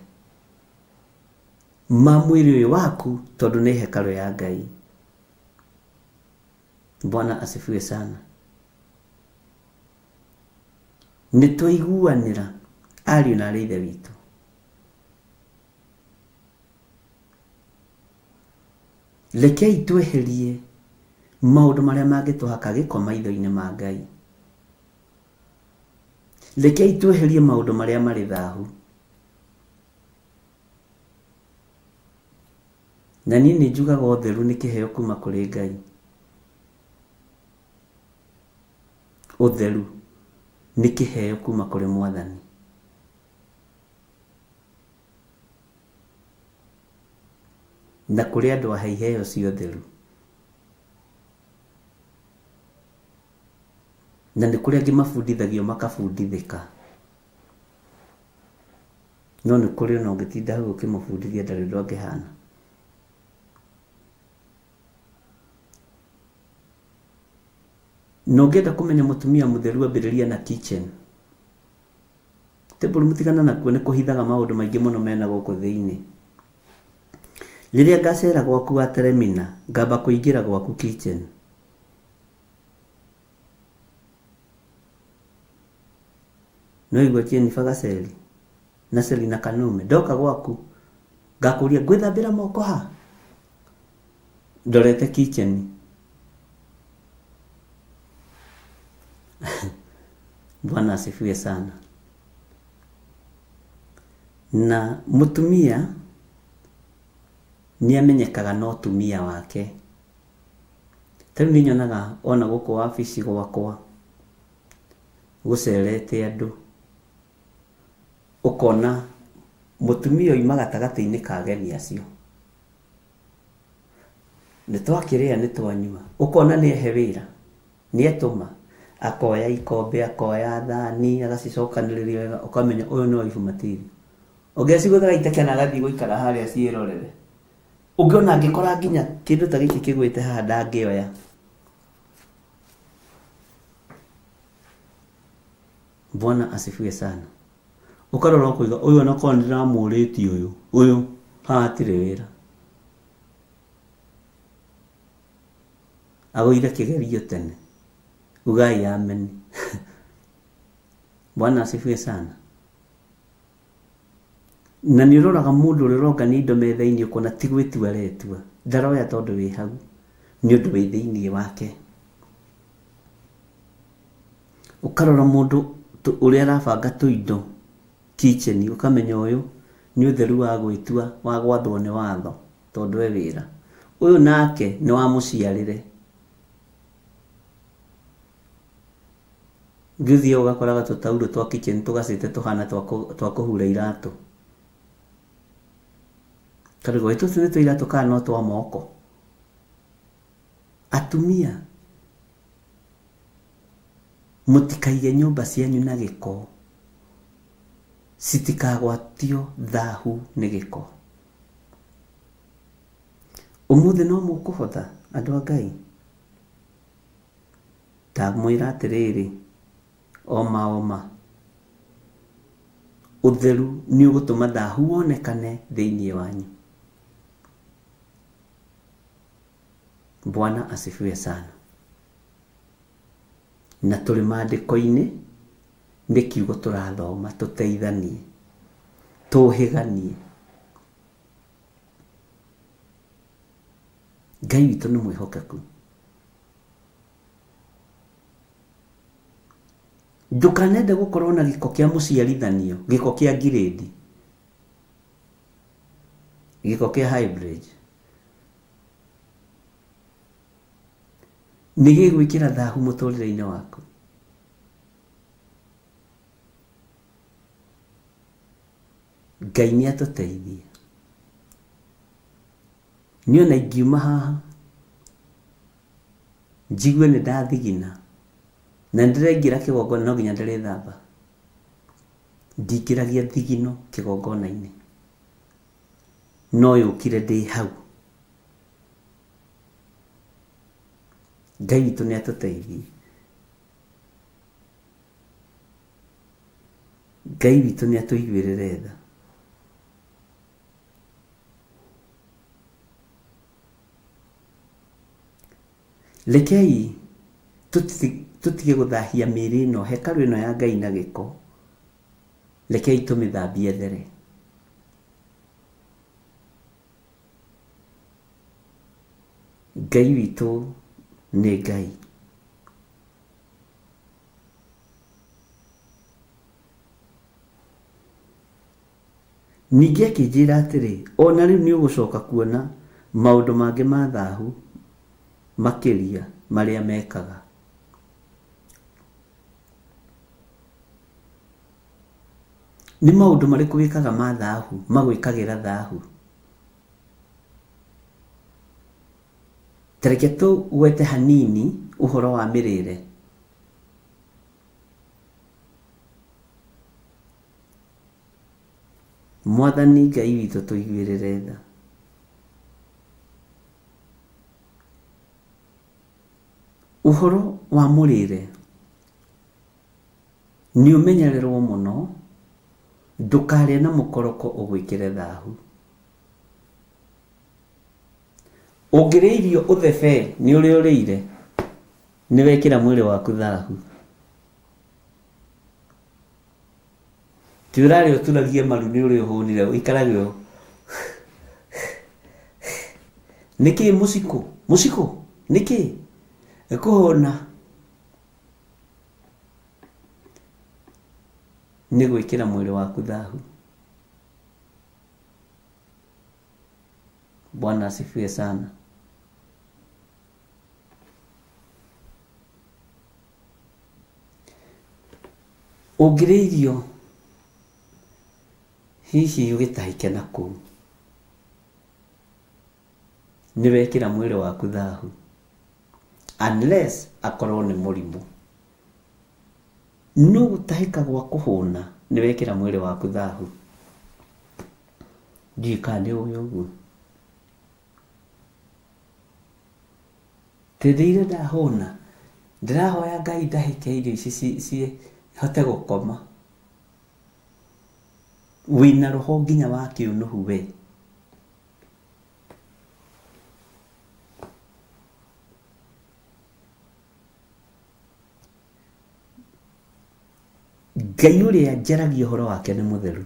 ma mwĩrĩ ũyũ waku tondũ nĩ hekarũ ya Ngai. Bwana asifiwe sana. Nĩ twaiguanĩra ariũ na aarĩ a Ithe witũ. Rekei tweherie maũndũ marĩa mangĩtũhaka gĩko maitho-inĩ ma Ngai. Rekei tweherie maũndũ marĩa marĩ thahu. Na niĩ nĩ njugaga ũtheru nĩ kĩheo kuma kũrĩ Ngai. Ũtheru nĩ kĩheo kuma kũrĩ Mwathani. Na kũrĩ andũ ahe iheo cia ũtheru. Na nĩ kũrĩ angĩ mabundithagio makabundithĩka. No nĩ kũrĩ ona ũngĩtinda hau ũkĩmũbundithia ndarĩ ũndũ angĩhana. Na ũngĩenda kũmenya mũtumia mũtheru ambĩrĩria na kitchen. Table mũtigana nakuo nĩ kũhithaga maũndũ maingĩ mũno mena gũkũ thĩinĩ. Rĩrĩa ngacera gwaku wa teremina, ngamba kũingĩra gwaku kitchen. Nĩwaigua Jennifer Gaceri na Selina Kanume, ndoka gwaku ngakũria ngwĩthambĩra moko ha? Ndorete kitchen. Bwana asifiwe sana. Na mũtumia nĩ amenyekaga na ũtumia wake. Ta rĩu nĩ nyonaga ona gũkũ wabici gwakwa gũcerete andũ, ũkona mũtumia oima gatagatĩ-inĩ ka ageni acio. Nĩ twakĩrĩa nĩ twanyua, ũkona nĩ ehe wĩra, nĩ etũma, akoya ikombe, akoya thani, agacicokanĩrĩria wega, ũkamenya ũyũ nĩ wife material. Ũngĩ acigũthaga iteke na agathiĩ gũikara harĩa ciĩrorere. Ũngĩ ona angĩkora nginya kĩndũ ta gĩkĩ kĩgwĩte haha ndangĩoya. Bwana asifiwe sana. Ũkarora ũkoiga ũyũ ona korwo nĩndĩramũrĩtie ũyũ, ũyũ haha hatirĩ wĩra. Agũire kĩgerio tene. Ugai amen. Bwana asifiwe sana. Na nĩ ũroraga mũndũ ũrĩa ũrongania indo metha-inĩ ũkona ti gwĩtua aretua. Ndaroya tondũ wĩ hau, nĩ ũndũ wĩ thĩinĩ wake. Ũkarora mũndũ ũrĩa arabanga tũindo kitchen ũkamenya ũyũ nĩ ũtheru wa gwĩtua wa gwathwo nĩ watho tondũ e wĩra. Ũyũ nake nĩ wa mũciarĩre. Ũngĩ ũthiaga ũgakoraga tũtaurũ twa kitchen tũgacĩte tũhana twa kũhura iratũ. Ũkarigwo ĩ tũtũ nĩ twa iratũ kana no twa moko? Atumia mũtikaige nyũmba cianyu na gĩko, citikagwatio thahu nĩ gĩko. Ũmũthĩ no mũkũhotha andũ a Ngai? Ndamwĩra atĩrĩrĩ, oma oma, ũtheru nĩ ũgũtũma thahu wonekane thĩinĩ wanyu. Bwana asifiwe sana. Na tũrĩ maandĩko-inĩ nĩ kiugo tũrathoma tũteithanie, tũhĩganie. Ngai witũ nĩ mwĩhokeku. Ndũkanende gũkorwo na gĩko kĩa mũciarithanio, gĩko kĩa ngirĩndi, gĩko kĩa hybrid. Nĩ gĩgwĩkĩra thahu mũtũrĩre-inĩ waku. Ngai nĩ atũteithie. Niĩ ona ingiuma haha njigue nĩ ndathigina na nĩ ndĩraingĩra kĩgongona no nginya ndĩrĩthamba. Ndingĩragia thigino kĩgongona-inĩ no yũkire ndĩ hau. Ngai witũ nĩ atũteithie. Ngai witũ nĩ atũiguĩrĩre tha. Rekei tũtige gũthahia mĩĩrĩ ĩno, hekarũ ĩno ya Ngai na gĩko. Rekei tũmĩthambie there. Ngai witũ nĩ Ngai. Ningĩ akĩnjĩra atĩrĩ, O na rĩu nĩũgũcoka kuona maũndũ mangĩ ma thahu makĩria marĩa mekaga. Nĩ maũndũ marĩkũ wĩkaga ma thahu magwĩkagĩra thahu? Ta reke tũgwete hanini ũhoro wa mĩrĩre. Mwathani Ngai witũ tũiguĩrĩre tha. Ũhoro wa mũrĩre nĩ ũmenyererwo mũno ndũkarĩe na mũkoroko ũgwĩkĩre thahu. Ũngĩrĩa irio ũthebe nĩ ũrĩa ũrĩire, nĩ wekĩra mwĩrĩ waku thahu. Ti ũrarĩa ũturagie maru nĩ ũrĩa ũhũnire ũikarage ũũ. Nĩkĩ mũcikũ? Mũcikũ? Nĩkĩ? Kũhũna. Nĩ gwĩkĩra mwĩrĩ waku thahu. Bwana asifiwe sana. Ũngĩrĩa irio hihi ũgĩtahĩke na kũu, nĩ wekĩra mwĩrĩ waku thahu unless akorwo nĩ mũrimũ. No gũtahĩka gwa kũhũna nĩ wekĩra mwĩrĩ waku thahu. Ndiũĩ kana nĩ ũĩ ũguo. Tĩndĩire ndahũna, ndĩrahoya Ngai ndahĩke irio ici hote gũkoma. Wĩna roho nginya wa kĩũnũhu we. Ngai ũrĩa njaragia ũhoro wake nĩ mũtheru.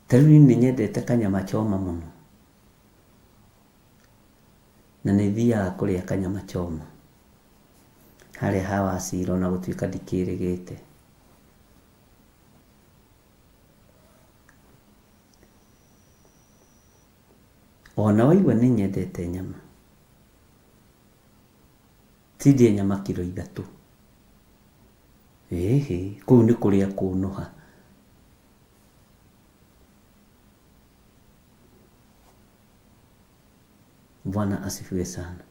Ta rĩu niĩ nĩ nyendete kanyama choma mũno. Na nĩ thiaga kũrĩa kanyama choma harĩa ha Wacira ona gũtuĩka ndikĩrĩgĩte. Ona waigua nĩ nyendete nyama, ti ndĩe nyama kiro ithatũ. Ĩhĩ, kũu nĩ kũrĩa kũnũha. Bwana asifiwe sana.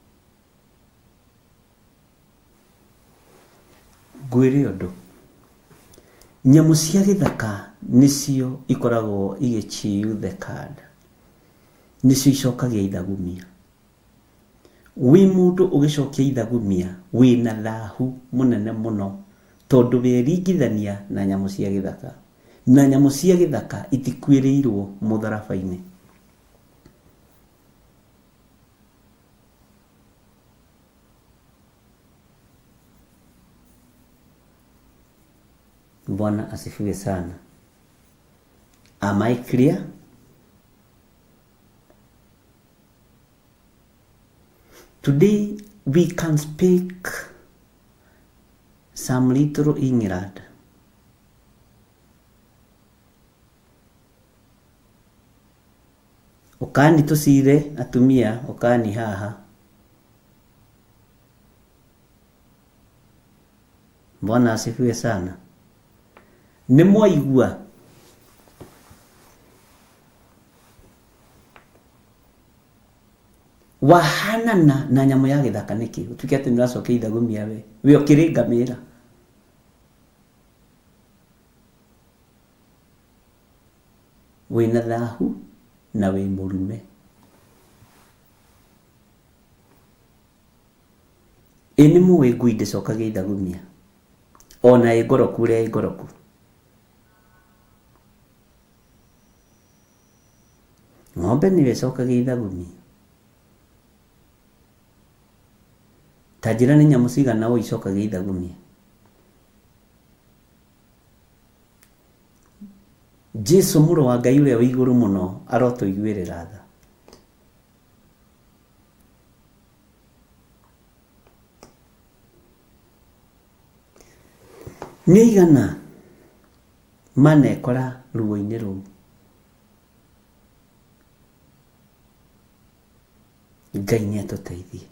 Ngwĩre ũndũ, nyamũ cia gĩthaka nĩcio ikoragwo igĩ chew the cud, nĩcio icokagia ithagumia. Wĩ mũndũ ũgĩcokia ithagumia wĩna thahu mũnene mũno tondũ weringithania na nyamũ cia gĩthaka, na nyamũ cia gĩthaka itikuĩrĩirwo mũtharaba-inĩ. Bwana asifiwe sana. Am I clear? Today we can speak some little England. Ũkani tũcire atumia, ũkani haha. Bwana asifiwe sana. Nĩ mwaigua? Wahanana na nyamũ ya gĩthaka nĩkĩ? Ũtuĩke atĩ nĩ ũracokia ithagumia we. We ũkĩrĩ ngamĩra. Wĩna thahu na wĩ mũrume. Ĩ nĩ mũĩ ngui ndĩcokagia ithagumia? Ona ĩ ngoroku ũrĩa ĩ ngoroku. Ng'ombe nĩyo ĩcokagia ithagumia. Ta njĩra nĩ nyamũ cigana ũũ icokagia ithagumia? Jesu mũrũ wa Ngai ũrĩa wĩ igũrũ mũno arotũiguĩrĩra tha. Nĩ aigana manekora ruo-inĩ rũu? Ngai nĩ atũteithie.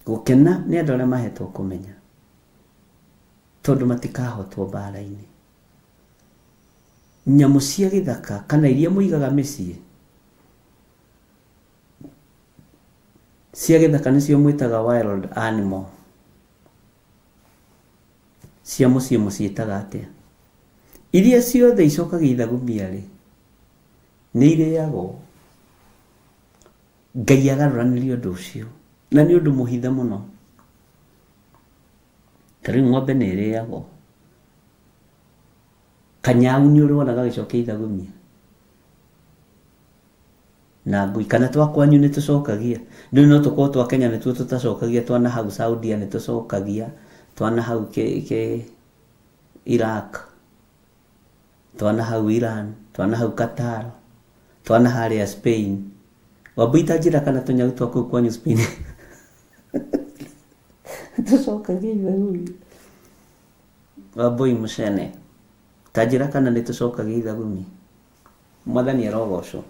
Gũkena nĩ andũ arĩa mahetwo kũmenya. Tondũ matikahotwo mbaara-inĩ. Nyamũ cia gĩthaka kana iria mũigaga mĩciĩ, cia gĩthaka nĩcio mwĩtaga wild animal, cia mũciĩ mũciĩtaga atĩa? Iria ciothe icokagia ithagumia-rĩ, nĩ irĩagwo. Ngai agarũranirie ũndũ ũcio, na nĩ ũndũ mũhithe mũno. Ta rĩu ng'ombe nĩ ĩrĩagwo. Kanyau nĩ ũrĩ wona gagĩcokia ithagumia? Na ngui, kana twa kwanyu nĩ tũcokagia? Rĩu no tũkorwo twa Kenya nĩtuo tũtacokagia, twa na hau Saudia nĩ tũcokagia, twa na hau kĩ, kĩ Iraq, twa na hau Iran, twa na hau Qatar, twa na harĩa Spain. Wambui ta njĩra kana tũnyau twa kũu kwanyu Spain tũcokagia ithagumia. Wambui mũcene, ta njĩra kana nĩ tũcokagia ithagumia. Mwathani arogocwo.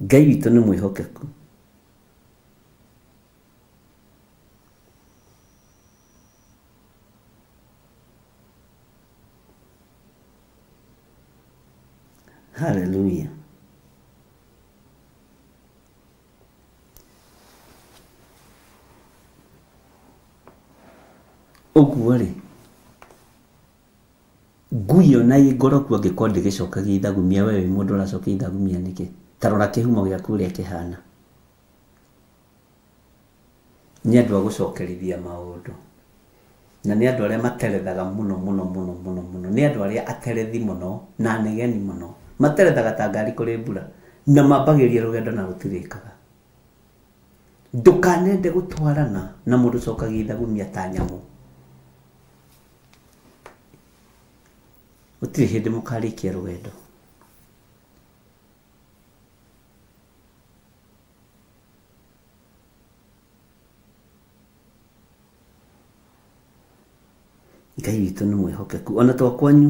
Ngai witũ nĩ mwĩhokeku. Hallelujah. Ũguo rĩ, Ngui ona ĩ ngoroku angĩkorwo ndĩgĩcokagia ithagumia we wĩ mũndũ ũracokia ithagumia nĩkĩ? Ta rora kĩhumo gĩaku ũrĩa kĩhana. Nĩ andũ a gũcokerithia maũndũ. Na nĩ andũ arĩa materethaga mũno mũno mũno mũno mũno. Nĩ andũ arĩa aterethi mũno na anegeni mũno. Materethaga ta ngari kũrĩ mbura. Na mambagĩrĩria rũgendo na rũtirĩkaga. Ndũkanende gũtwarana na mũndũ ũcokagia ithagumia ta nyamũ. Gũtirĩ hĩndĩ mũkarĩkia rũgendo. Ngai witũ nĩ mwĩhokeku. Ona twa kwanyu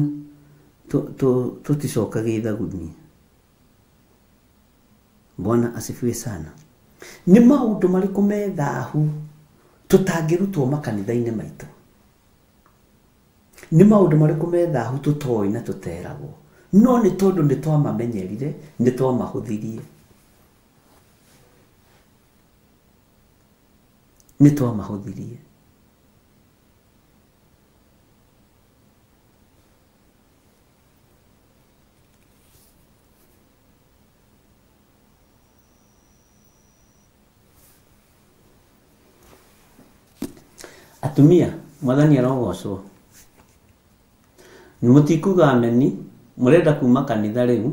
tũticokagia ithagumia. Bwana asifiwe sana. Nĩ maũndũ marĩkũ me thahu tũtangĩrutwo makanitha-inĩ maitũ? Nĩ maũndũ marĩkũ me thahu tũtoĩ na tũteragwo? No nĩ tondũ nĩ twamamenyerire, nĩ twamahũthirie. Nĩ twamahũthirie. Atumia, mwathani arogocwo. Mũtikuga ameni, mũrenda kuma kanitha rĩu.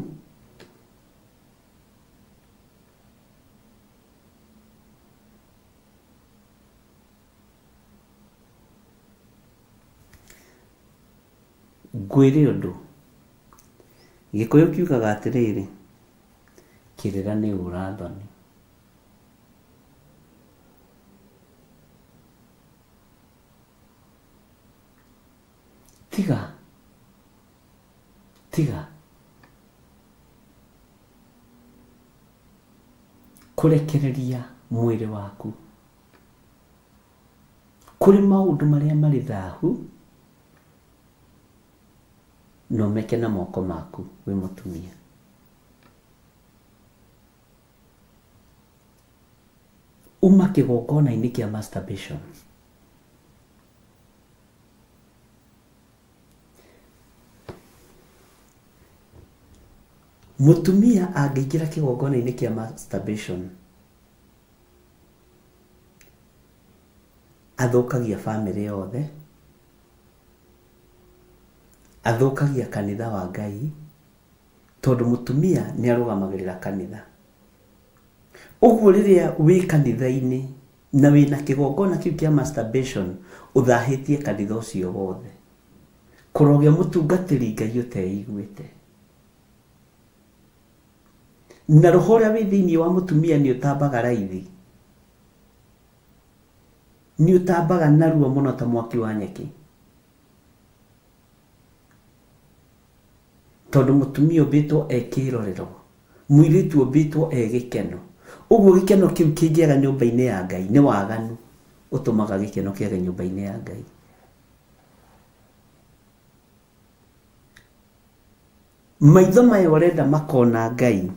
Ngwĩre ũndũ, Gĩkũyũ kiugaga atĩrĩrĩ, kĩrĩra nĩ ũra thoni. Tiga, tiga kũrekereria mwĩrĩ waku kũrĩ maũndũ marĩa marĩ thahu na ũmeke na moko maku wĩ mũtumia. Uma kĩgongona-inĩ kĩa masturbation. Mũtumia angĩingĩra kĩgongona-inĩ kĩa masturbation athũkagia bamĩrĩ yothe, athũkagia kanitha wa Ngai, tondũ mũtumia nĩ arũgamagĩrĩra kanitha. Ũguo rĩrĩa wĩ kanitha-inĩ na wĩna kĩgongona kĩu kĩa masturbation, ũthahĩtie kanitha ũcio wothe. Kũrogĩa mũtungatĩri Ngai ũteiguĩte. Na roho ũrĩa wĩ thĩinĩ wa mũtumia nĩ ũtambaga raithi. Nĩ ũtambaga narua mũno ta mwaki wa nyeki. Tondũ mũtumia ũmbĩtwo e kĩrorero, mũirĩtu ũmbĩtwo e gĩkeno. Ũguo gĩkeno kĩu kĩngĩaga nyũmba-inĩ ya Ngai, nĩ waganu ũtũmaga gĩkeno kĩage nyũmba-inĩ ya Ngai. Maitho maya ũrenda makona Ngai,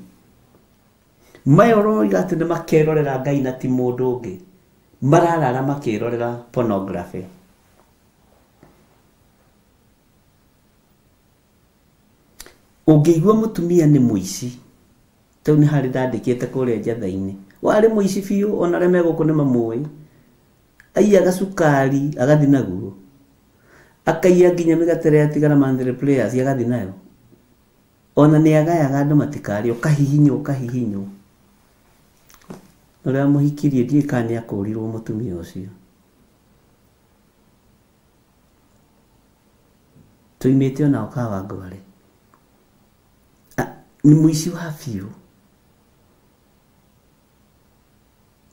maya ũroiga atĩ nĩ makerorera Ngai na ti mũndũ ũngĩ, mararara makĩrorera pornography. Ũngĩigua mũtumia nĩ mũici, tau nĩ harĩ ndandĩkĩte kũrĩa njatha-inĩ, warĩ mũici biũ ona arĩa me gũkũ nĩ mamũĩ, aiyaga cukari agathiĩ naguo, akaiya nginya mĩgate ĩrĩa yatigara monthly prayers agathiĩ nayo, ona nĩ agayaga andũ matikarĩe, ũkahihinywo ũkahihinywo. Ũrĩa wamũhikirie ndiũĩ kana nĩ akũrirwo mũtumia ũcio. Tũimĩte onao Kawangware. Nĩ mũici wa biũ.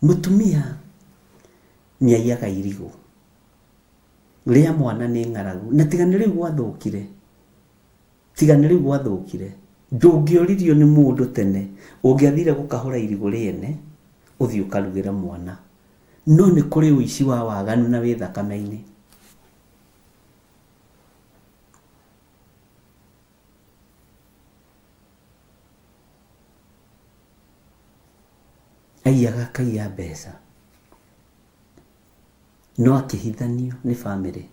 Mũtumia nĩ aiyaga irigũ. Rĩa mwana nĩ ng'aragu. Na tiga nĩ rĩu gwathũkire, tiga nĩ rĩu gwathũkire, ndũngĩoririo nĩ mũndũ tene, ũngĩathire gũkahũra irigũ rĩene, ũthiĩ ũkarugĩre mwana. No nĩ kũrĩ ũici wa waganu na wĩ thakame-inĩ. Aiyaga akaiya mbeca, no akĩhithanio nĩ bamĩrĩ.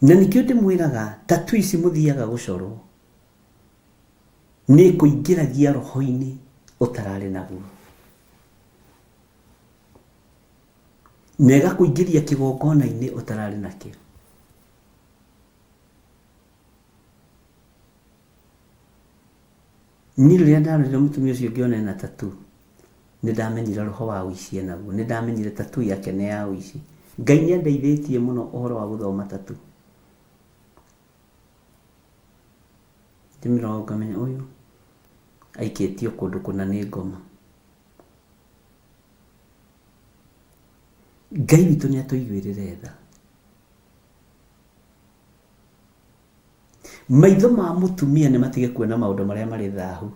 Na nĩkĩo ndĩmwĩraga tatu ici mũthiaga gũcorwo nĩ kũingĩragia roho-inĩ ũtararĩ naguo, na ĩgakũingĩria kĩgongona-inĩ ũtararĩ nakĩo. Niĩ rĩrĩa ndarorire mũtumia ũcio ngĩona ena tatu, nĩ ndamenyire roho wa ũici enaguo, nĩ ndamenyire tatu yake nĩ ya ũici. Ngai nĩ andeithĩtie mũno ũhoro wa gũthoma tatu. Ndĩmĩroraga ngamenya ũyũ aikĩtio kũndũ kũna nĩ ngoma. Ngai witũ nĩ atũiguĩrĩre tha. Maitho ma mũtumia nĩ matige kuona maũndũ marĩa marĩ thahu.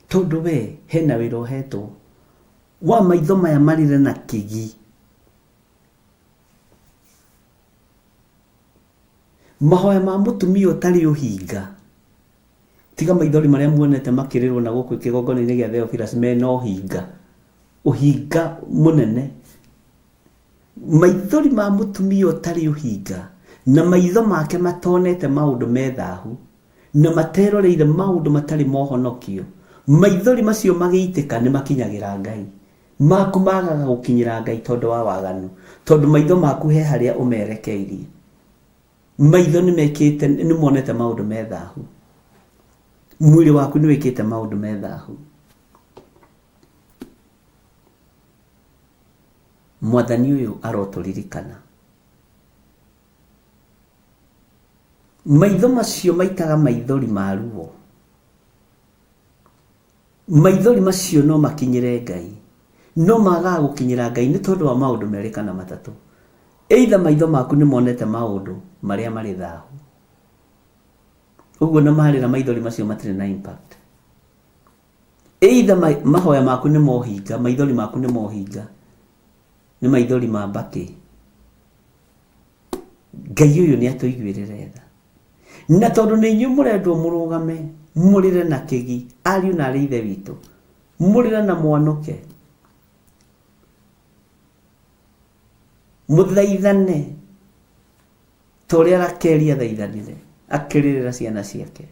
Tondũ we hena wĩra ũhetwo wa maitho maya marĩre na kĩgi. Mahoya ma mũtumia ũtarĩ ũhinga, tiga maithori marĩa muonete makĩrĩrwo na gũkũ kĩgongona-inĩ gĩa Theophilus mena ũhinga, ũhinga mũnene. Maithori ma mũtumia ũtarĩ ũhinga na maitho make matonete maũndũ me thahu na materoreire maũndũ matarĩ ma ũhonokio, maithori macio magĩitĩka nĩ makinyagĩra Ngai. Maku magaga gũkinyĩra Ngai tondũ wa waganu, tondũ maitho maku he harĩa ũmerekeirie. Maitho nĩ mekĩte, nĩ monete maũndũ me thahu. Mwĩrĩ waku nĩ wĩkĩte maũndũ me thahu. Mwathani ũyũ arotũririkana. Maitho macio maitaga maithori ma ruo. Maithori macio no makinyĩre Ngai, no magaga gũkinyĩra Ngai nĩ tondũ wa maũndũ merĩ kana matatũ. Either maitho maku nĩ monete maũndũ marĩa marĩ thahu, ũguo na marĩra maithori macio matirĩ na impact. Either mahoya maku nĩ mohinga, maithori maku nĩ mohinga, nĩ maithori ma mbakĩ. Ngai ũyũ nĩ atũiguĩrĩre tha. Na tondũ nĩ inyuĩ mũrendwo mũrũgame, mũrĩre na kĩgi, ariũ na arĩ ithe witũ, mũrĩre na mwanũke, mũthaithane ta ũrĩa Rakeli athaithanire akĩrĩrĩra ciana ciake.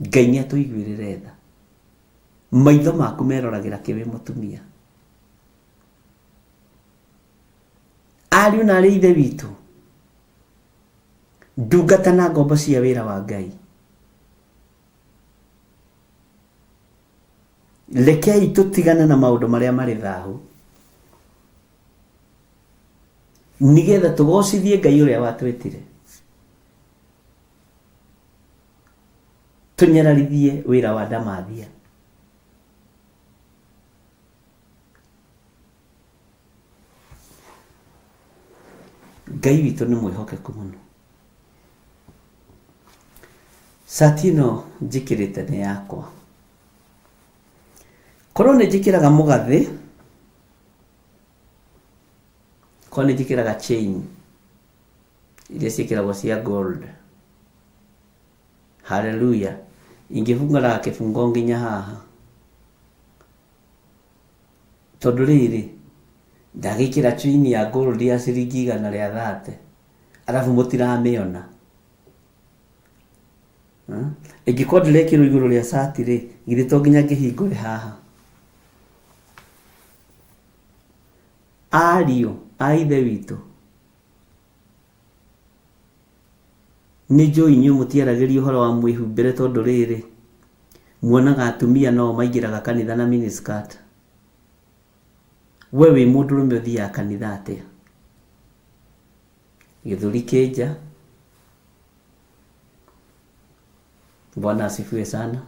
Ngai nĩ atũiguĩrĩre tha. Maitho maku meroragĩra kĩ wĩ mũtumia? Ariũ na arĩ ithe witũ, ndungata na ngombo cia wĩra wa Ngai, rekei tũtigane na maũndũ marĩa marĩ thahu, nĩgetha tũgocithie Ngai ũrĩa watwĩtire, tũnyararithie wĩra wa ndamathia. Ngai witũ nĩ mwĩhokeku mũno. Cati ĩno njĩkĩrĩte nĩ yakwa. Korwo nĩ njĩkĩraga mũgathĩ, korwo nĩ njĩkĩraga chain iria ciĩkĩragwo cia gold, hallelujah, ingĩbungaraga kĩbungo nginya haha. Tondũ rĩrĩ, ndagĩkĩra chain ya gold ya ciringi 130, arabu mũtiramĩona. Ĩngĩkorwo ndĩrekĩrwo igũrũ rĩa cati rĩ, githĩ to nginya ngĩhingũre haha? Ariũ a ithe witũ, Nĩ njũĩ inyuĩ mũtiaragĩria ũhoro wa mwĩhumbĩre tondũ rĩrĩ, muonaga atumia no o maingĩraga kanitha na miniskirt. We wĩ mũndũrũme ũthiaga kanitha atĩa? Gĩthũri kĩ nja. Bwana asifiwe sana.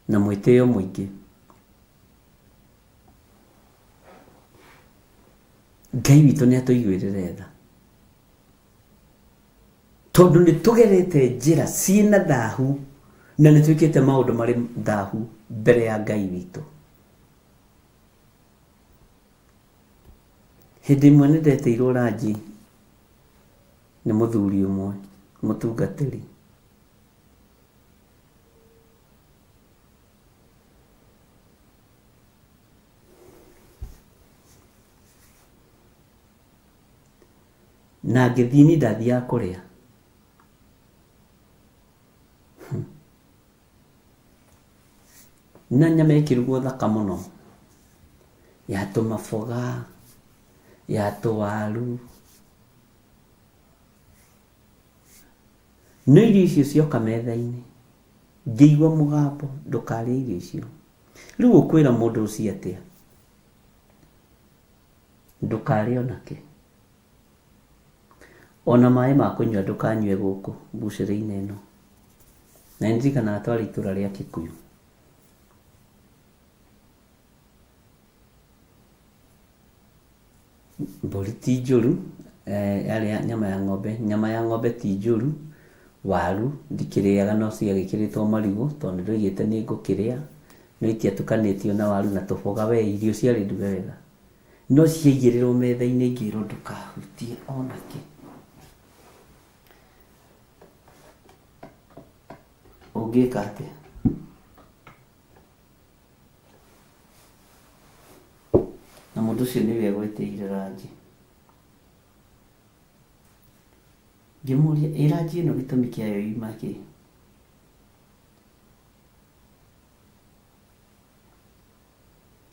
Na mwĩtĩo mũingĩ. Ngai witũ nĩ atũiguĩrĩre tha tondũ nĩ tũgerete njĩra ciĩna thahu na nĩ twĩkĩte maũndũ marĩ thahu mbere ya Ngai witũ. Hĩndĩ ĩmwe nĩ ndetĩirwo ranji nĩ mũthuri ũmwe mũtungatĩri. Na ngĩthiĩ niĩ ndathiaga kũrĩa. Na nyama ĩkĩrugwo thaka mũno, ya tũmaboga, ya tũwaru. No irio icio cioka metha-inĩ, ngĩigua mũgambo, ndũkarĩe irio icio. Rĩu ũkwĩra mũndũ ũcio atĩa? Ndũkarĩe onakĩ. Ona maĩ ma kũnyua ndũkanyue gũkũ mbucĩrĩ-inĩ ĩno. Na nĩ ndirikanaga twarĩ itũra rĩa Kikuyu. Mbũri ti njũru, yarĩ nyama ya ng'ombe, nyama ya ng'ombe ti njũru, waru ndikĩrĩaga no ciagĩkĩrĩtwo marigũ tondũ nĩ ndoigĩte nĩ ngũkĩrĩa, no itiatukanĩtio na waru na tũboga we irio ciarĩ nduge wega. No ciaigĩrĩrwo metha-inĩ ngĩrwo ndũkahutie ona kĩ. Ũngĩka atĩa? Na mũndũ ũcio nĩwe egwĩtĩire ranji. Ngĩmũria, ĩ ranji ĩno gĩtũmi kĩayo yuma kĩ?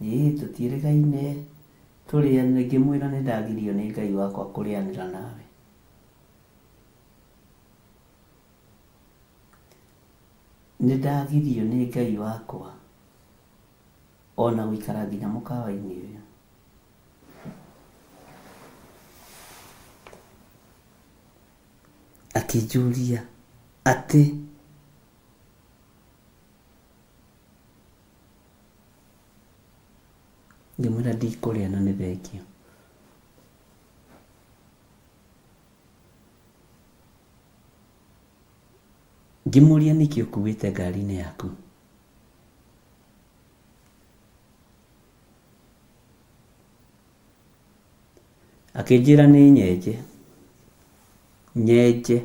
Ĩĩ tũtiĩrĩgaine tũrĩanĩre, ngĩmwĩra nĩ ndagirio nĩ Ngai wakwa kũrĩanĩra nawe. Nĩ ndagirio nĩ Ngai wakwa ona gũikara nginya mũkawa-inĩ ũyũ. Akĩnjũria atĩ Ngĩmwĩra ndikũrĩa na nĩ thengiũ. Ngĩmũria nĩkĩ ũkuĩte ngari-inĩ yaku. Akĩnjĩra nĩ nyenje. Nyenje.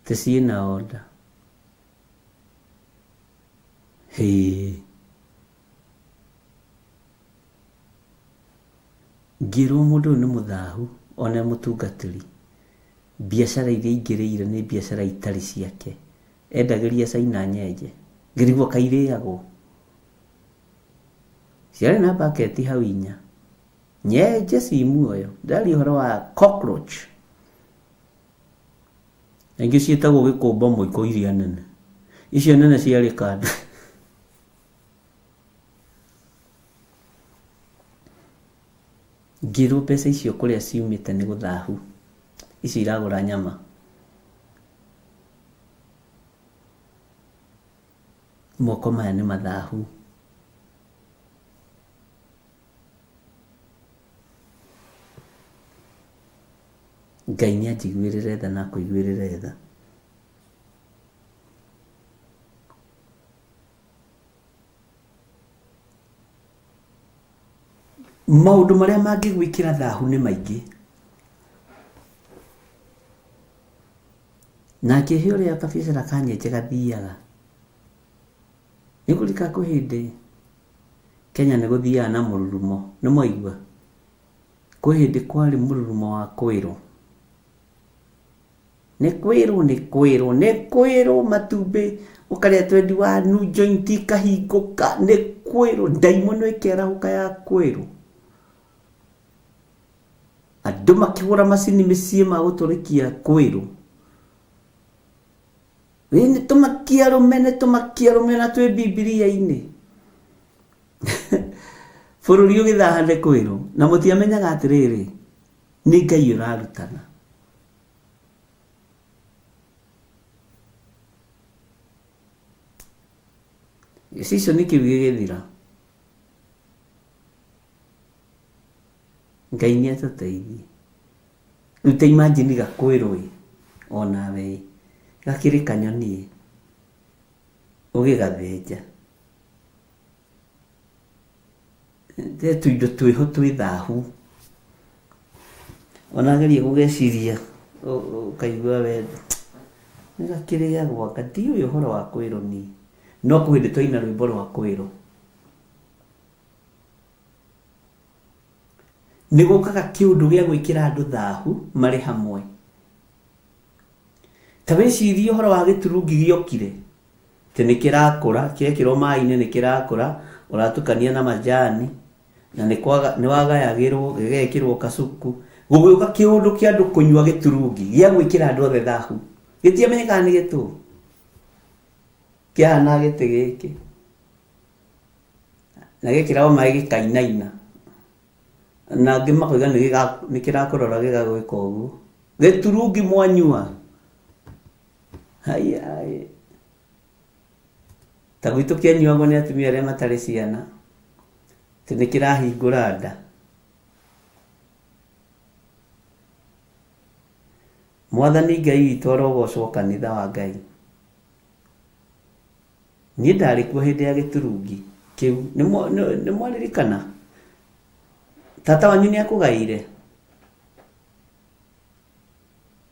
Atĩ ciĩna order. Hĩĩ. Ngĩrwo mũndũ ũyũ nĩ mũthahu ona e mũtungatĩri. Biacara iria aingĩrĩire nĩ biacara itarĩ ciake. Endagĩria Caina nyenje. Ngĩrigwo kaĩ irĩagwo. Ciarĩ na bucket hau inya. Nyenje ci muoyo. Ndĩraria ũhoro wa cockroach. Na ingĩ ciĩtagwo gĩkũmba mũiko iria nene. Icio nene ciarĩ kando. Ngĩrwo mbeca icio kũrĩa ciumĩte nĩ gũthahu. Icio iragũra nyama. Moko maya nĩ mathahu. Ngai nĩ anjiguĩrĩre tha na akũiguĩrĩre tha. Maũndũ marĩa mangĩgwĩkĩra thahu nĩ maingĩ. Na akĩhe ũrĩa kabiacara ka nyenje gathiaga. Nĩ kũrika kwĩ hĩndĩ Kenya nĩ gũthiaga na mũrurumo, nĩ mwaigua? Kwĩ hĩndĩ kwarĩ mũrurumo wa kwĩrwo. Nĩ kwĩrwo, nĩ kwĩrwo, nĩ kwĩrwo matumbĩ ũkarĩa twendi wanu joint ikahingũka, nĩ kwĩrwo, ndaimono ĩkĩarahũka ya kwĩrwo. Andũ makĩgũra macini mĩciĩ magũtũrĩkia kwĩrwo. Ĩ nĩ tũmakie arũme, nĩ tũmakie arũme na twĩ Bibilia-inĩ. Bũrũri ũgĩthaha nĩ kwĩrwo. Na mũtiamenyaga atĩrĩrĩ, nĩ Ngai ũrarutana. Gĩcicio nĩ kĩu gĩgĩthira. Ngai nĩ atũteithie. Rĩu ta imagine gakwĩrwo ĩ, onawe ĩ, gakĩrĩ kanyoni ĩ, ũgĩgathĩnja. He tũindo twĩho twĩ thahu. Ona geria gũgeciria ũkaigua we nĩ gakĩrĩagwo anga ndiũĩ ũhoro wa kwĩrwo niĩ. No kwĩ hĩndĩ twaina rwĩmbo rwa kwĩrwo. Nĩ gũkaga kĩũndũ gĩa gwĩkĩra andũ thahu marĩ hamwe. Ta wĩcirie ũhoro wa gĩturungi gĩokire, atĩ nĩ kĩrakũra, kĩekĩrwo maĩ-inĩ nĩ kĩrakũra, ũratukania na majani, na nĩ kwaga, nĩ wagayagĩrwo, gĩgekĩrwo kacuku. Gũgĩũka kĩũndũ kĩa andũ kũnyua gĩturungi, gĩa gwĩkĩra andũ othe thahu. Gĩtiamenyekaga nĩ gĩtũ. Kĩahana gĩtĩ gĩkĩ. Na gĩekĩragwo maĩ gĩkainaina. Na angĩ makoiga nĩ kĩrakũrora gĩgagwĩka ũguo. Gĩturungi mwanyua. Haiya. Ta gwitũ kĩanyuagwo nĩ atumia arĩa matarĩ ciana. Atĩ nĩ kĩrahingũra nda. Mwathani Ngai witũ arogocwo kanitha wa Ngai. Niĩ ndarĩ kuo hĩndĩ ya gĩturungi kĩu. Nĩ mwaririkana? Tata wanyu nĩ akũgaĩire?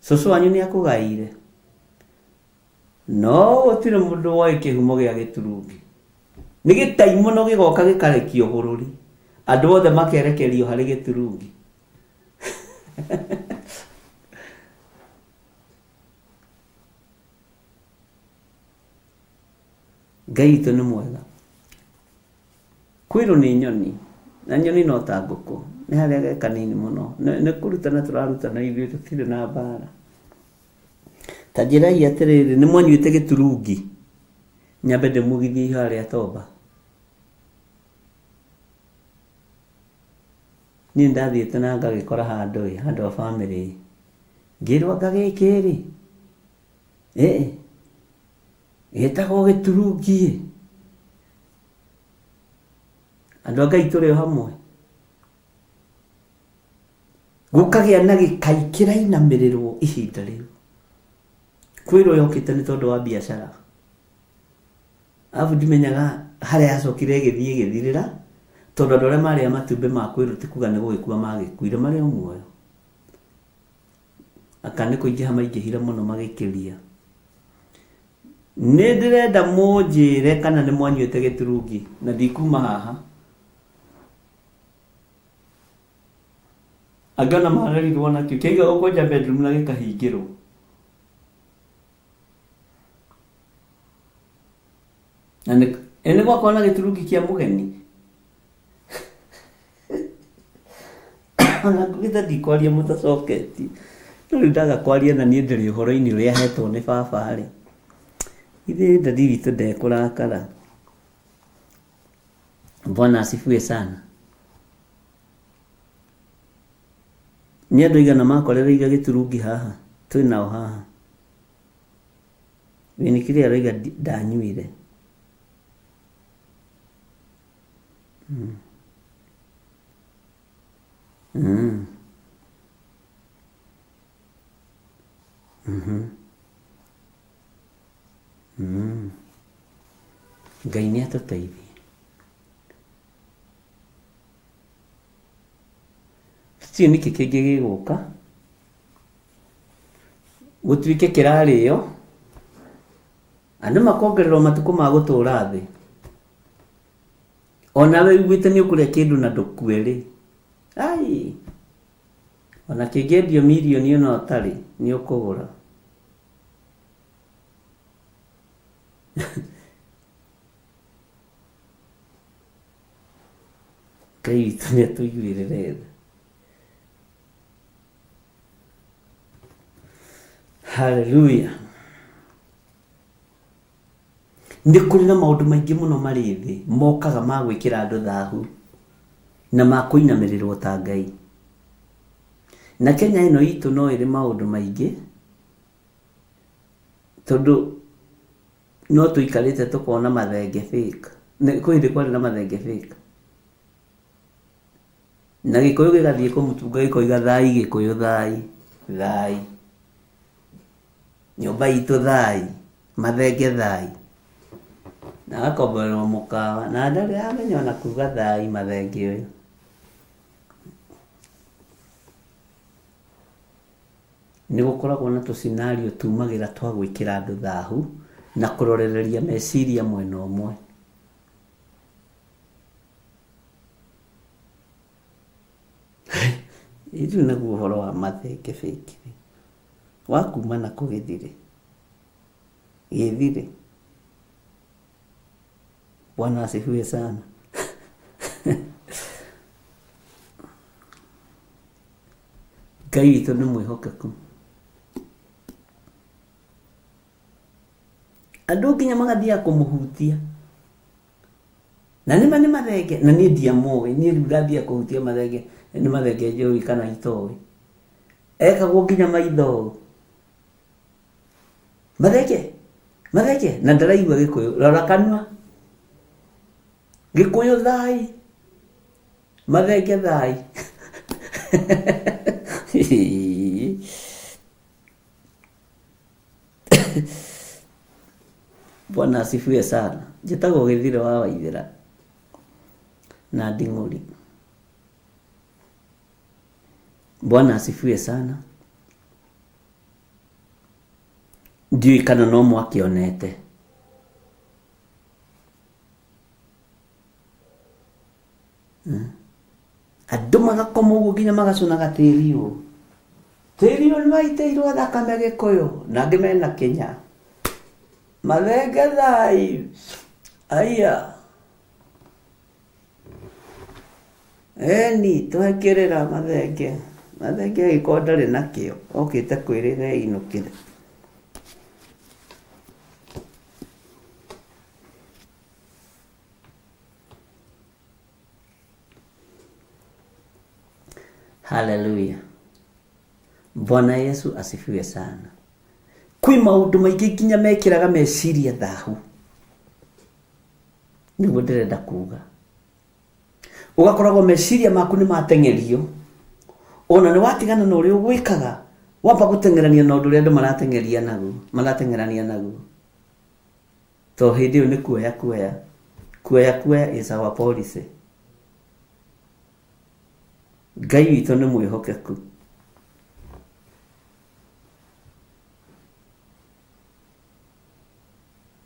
Cũcũ wanyu nĩ akũgaĩire? No gũtirĩ mũndũ woĩ kĩhumo gĩa gĩturungi. Nĩ gĩtaimono gĩgoka gĩkarekio bũrũri. Andũ othe makerekerio harĩ gĩturungi. Ngai witũ nĩ mwega. Kwĩrũ nĩ nyoni, na nyoni no ta ngũkũ, nĩ harĩa ge kanini mũno. Nĩ kũrutana tũrarutana ithuĩ tũtirĩ na mbara. Ta njĩrai atĩrĩrĩ, nĩ mwanyuĩte gĩturungi? Nyambe ndĩmugithie ihoya rĩa toba. Niĩ ndathiĩte na ngagĩkora handũ ĩ, handũ ha bamĩrĩ ĩ, ngĩrwo anga gĩkĩ rĩ, ĩ gĩtagwo gĩturungi ĩ. Andũ a Ngai tũrĩ o hamwe. Gũkagĩa na gĩkai kĩrainamĩrĩrwo ihinda rĩu. Kwĩrwo yokĩte nĩ tondũ wa biacara. Arabu ndimenyaga harĩa yacokire ĩgĩthiĩ ĩgĩthirĩra, tondũ andũ arĩa marĩa matumbĩ ma kwĩrwo ti kuga nĩ gũgĩkua magĩkuire, marĩ o muoyo. Aka nĩ kũingĩha maingĩhire mũno magĩkĩria. Nĩ ndĩrenda mũnjĩre kana nĩ mwanyuĩte gĩturungi na ndikuma haha. Angĩ ona marerirwo nakĩo kĩaigagwo kwanja bedroom na gĩkahingĩrwo. Na nĩ ĩ nĩ gwakorwo na gĩturungi kĩa mũgeni. Ona ngugĩte ndikwaria mũtacoketie. No rĩu ndaga kwaria na niĩ ndĩrĩ ũhoro-inĩ ũrĩa hetwo nĩ baba rĩ, githĩ daddy witũ ndekũrakara? Bwana asifiwe sana. Nĩ andũ aigana makorereire gĩturungi haha twĩ nao haha? Winnie aroiga ndanyuire. Ngai nĩ atũteithie. Tũtiũĩ nĩkĩ kĩngĩ gĩgũka, gũtuĩke kĩrarĩo, andũ makongererwo matukũ ma gũtũra thĩ. Ona we uguĩte nĩ ũkũrĩa kĩndũ na ndũkue rĩ, ai, ona kĩngĩendio mirioni ona ũtarĩ nĩ ũkũgũra. Ngai witũ nĩ atũiguĩrĩre tha. Haleluya. Nĩ kũrĩ na maũndũ maingĩ mũno marĩ thĩ mokaga ma gwĩkĩra andũ thahu na ma kũinamĩrĩrwo ta Ngai. Na Kenya ĩno itũ no ĩrĩ maũndũ maingĩ tondũ no tũikarĩte tũkona mathenge fake. Kwĩ hĩndĩ kwarĩ na mathenge fake. Na gĩkũyũ gĩgathiĩ kũmũtunga gĩkoiga thai gĩkũyũ thai, thai. Nyũmba itũ thai, mathenge thai. Na agakomborerwo mũkawa na ndarĩ amenya ona kuga thai mathenge ũyũ. Nĩ gũkoragwo na tũ scenario tumagĩra twa gwĩkĩra andũ thahu na kũrorereria meciria mwena ũmwe. Rĩu naguo ũhoro wa mathenge fake rĩ, wa kuma nakũ gĩthirĩ? Gĩthirĩ. Bwana asifiwe sana. Ngai witũ nĩ mwĩhokeku. Andũ nginya magathiaga kũmũhutia. Na nĩma nĩ mathenge, na niĩ ndiamũĩ, niĩ rĩu ndathiaga kũhutia mathenge, nĩ mathenge njũĩ kana itoĩ. Ekagwo nginya maitho ũũ. Mathenge, mathenge, na ndaraigua gĩkũyũ, rora kanua. Gĩkũyũ thai, mathenge thai. Bwana asifiwe sana. Njĩtagwo Gĩthirĩ wa Waithĩra na Nding'ũri. Bwana asifiwe sana. Ndiũĩ kana no mwakĩonete. Andũ magakoma ũguo nginya magacũnaga tĩri ũũ. Tĩri ũyũ nĩwaitĩirwo thakame gĩkũyũ na angĩ mena kĩnya. Mathenge thai. Aiya. Eni tũhe kĩrĩra mathenge. Mathenge agĩkorwo ndarĩ nakĩo okĩte kwĩrĩra einũkĩre. Haleluya. Bwana Yesu asifiwe sana. Kwĩ maũndũ maingĩ nginya mekĩraga meciria thahu. Nĩguo ndĩrenda kuga. Ũgakoragwo meciria maku nĩ mateng'erio. Ona nĩ watigana na ũrĩa ũgwĩkaga, wamba gũteng'erania na ũndũ ũrĩa andũ marateng'eria naguo, marateng'erania naguo. To hĩndĩ ĩyo nĩ kuoya kuoya. Kuoya kuoya is our policy. Ngai witũ nĩ mwĩhokeku.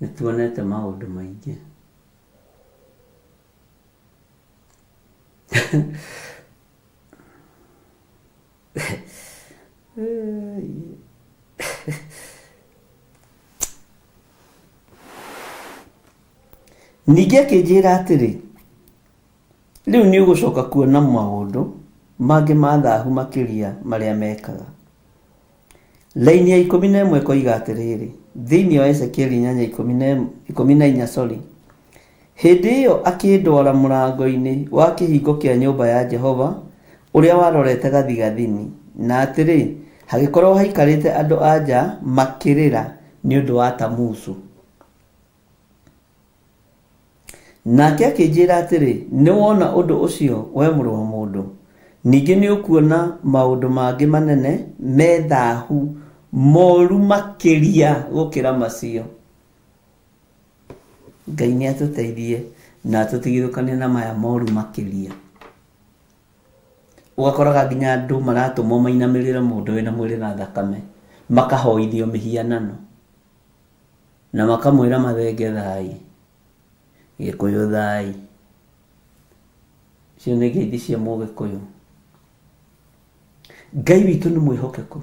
Nĩ tuonete maũndũ maingĩ. Ningĩ akĩnjĩra atĩrĩ, Rĩu nĩ ũgũcoka kuona maũndũ mangĩ ma thahu makĩria marĩa mekaga. Raini ya 11 ĩkoiga atĩrĩrĩ, thĩinĩ wa Ezekieli 8:14, sorry, Hĩndĩ ĩyo akĩndwara mũrango-inĩ wa kĩhingo kĩa nyũmba ya Jehova ũrĩa warorete gathigathini, na atĩrĩ, hagĩkorwo haikarĩte andũ-a-nja makĩrĩra nĩ ũndũ wa Tamuzu. Nake akĩnjĩra atĩrĩ, Nĩwona ũndũ ũcio, wee mũrũ wa mũndũ? Ningĩ nĩũkuona maũndũ mangĩ manene me thaahu, moru makĩria gũkĩra macio. Ngai nĩ atũteithie na atũtigithũkanie na maya moru makĩria. Ũgakoraga nginya andũ maratũmwo mainamĩrĩre mũndũ wĩna mwĩrĩ na thakame, makahoithio mĩhianano na makamwĩra mathenge thai, Gĩkũyũ thai. Icio nĩ ngeithi cia mũgĩkũyũ. Ngai witũ nĩ mwĩhokeku.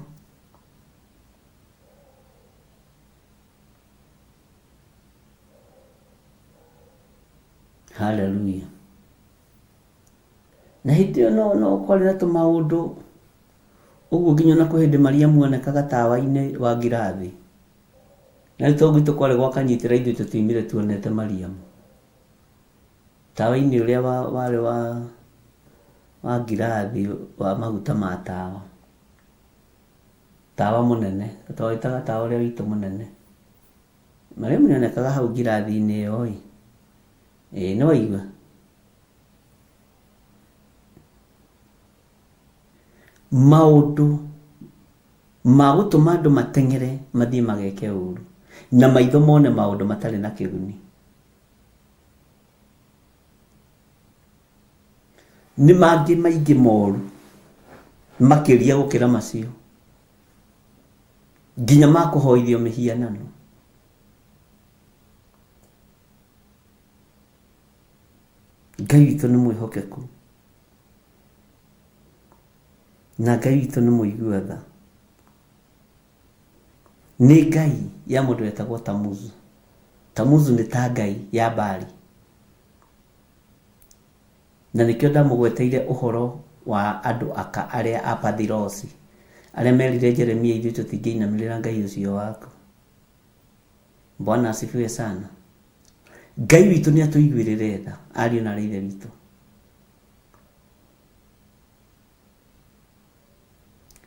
Haleluya. Na hĩndĩ ĩyo no no kwarĩ na tũmaũndũ ũguo nginya ona kwĩ hĩndĩ Mariamu onekaga tawa-inĩ wa ngirathi. Na rĩu tondũ gwitũ kwarĩ gwa kanyitĩra ithuĩ tũtiumire tuonete Mariamu. Tawa-inĩ ũrĩa wa warĩ wa wa ngirathi wa maguta ma tawa. Tawa mũnene, twawĩtaga tawa ũrĩa witũ mũnene. Mariamu nĩonekaga hau ngirathi-inĩ ĩyo ĩ. Ĩĩ nĩwaigua? Maũndũ ma gũtũma andũ mateng'ere mathiĩ mageke ũru, na maitho mone maũndũ matarĩ na kĩguni. Nĩ mangĩ maingĩ moru makĩria gũkĩra macio, nginya ma kũhoithio mĩhianano. Ngai witũ nĩ mwĩhokeku. Na Ngai witũ nĩ mũigua tha. Nĩ ngai ya mũndũ wetagwo Tamuzu. Tamuzu nĩ ta ngai ya Baali. Na nĩkĩo ndamũgweteire ũhoro wa andũ aka arĩa a Pathirosi, arĩa merire Jeremia ithuĩ tũtingĩinamĩrĩra Ngai ũcio waku. Bwana asifiwe sana. Ngai witũ nĩ atũiguĩrĩre tha, ariũ na aarĩ a Ithe witũ.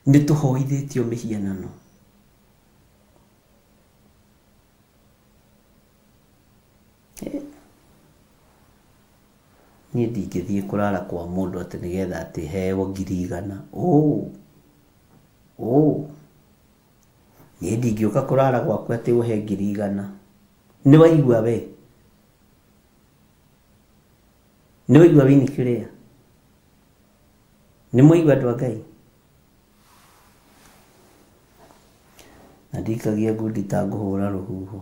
Nĩ tũhoithĩtio mĩhianano. Niĩ ndingĩthiĩ kũrara kwa mũndũ atĩ nĩgetha atĩ heo 100,000. Ũũ! Ũũ! Niĩ ndingĩũka kũrara gwaku atĩ ũhe 100,000. Nĩ waigua we? Nĩ waigua Winnie Kĩrĩa? Nĩ mwaigua andũ a Ngai? Na ndikagia ngundi ta ngũhũra rũhuho.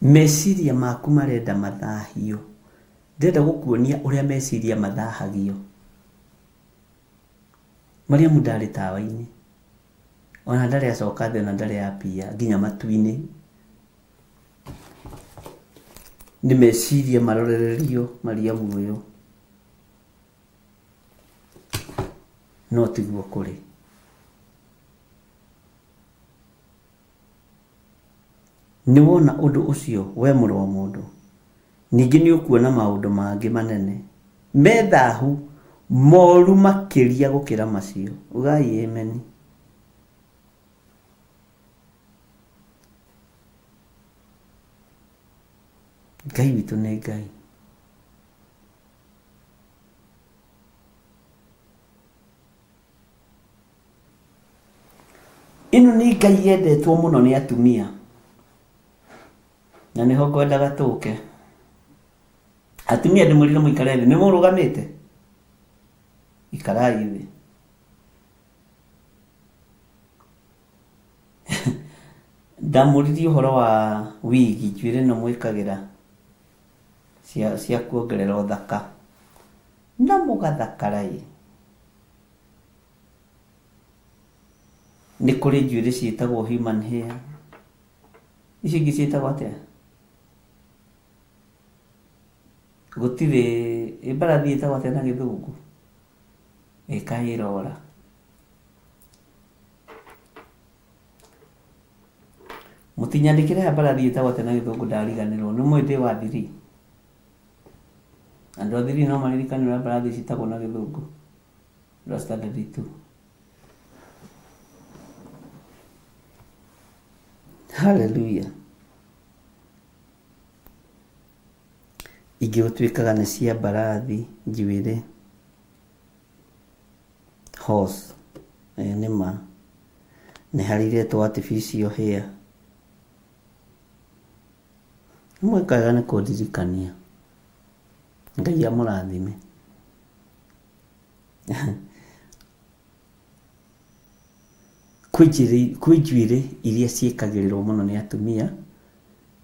Meciria maku marenda mathahio. Ndĩrenda gũkuonia ũrĩa meciria mathahagio. Mariamu ndarĩ tawa-inĩ. Ona ndarĩ acoka thĩ ona ndarĩ apia nginya matu-inĩ. Nĩ meciria marorererio Mariamu ũyũ. No tiguo kũrĩ. Nĩ wona ũndũ ũcio, wee mũrũ wa mũndũ? Ningĩ nĩ ũkuona maũndũ mangĩ manene me thahu moru makĩria gũkĩra macio. Ugai Ameni. Ngai witũ nĩ Ngai. Ĩno nĩ ngai yendetwo mũno nĩ atumia na nĩho ngwendaga tũke. Atumia ndĩmwĩrire mũikare thĩ, nĩ mũrũgamĩte? Ikarai thĩ. Ndamũririe ũhoro wa wigi, njuĩrĩ ĩno mwĩkagĩra cia, cia kuongerera ũthaka na mũgathakara ĩ. Nĩ kũrĩ njuĩrĩ ciĩtagwo human hair. Icio ingĩ ciĩtagwo atĩa? Gũtirĩ, ĩ mbarathi ĩtagwo atĩa na gĩthũngũ? Ĩ kaĩ ĩrora. Mũtinyandĩkĩre haha mbarathi ĩtagwo atĩa na gĩthũngũ ndariganĩrwo. Nĩ mũĩ ndĩ wa three. Andũ a three no maririkane ũrĩa mbarathi ciĩtagwo na gĩthũngũ. Andũ a standard two. Hallelujah. Ingĩ gũtuĩkaga nĩ cia mbarathi njuĩrĩ. Horse. Ĩĩ nĩ ma. Nĩ harĩ iretwo artificial hair. Mwĩka wega nĩ kũndirikania. Ngai amũrathime. Kwĩ njuĩrĩ iria ciĩkagĩrĩrwo mũno nĩ atumia,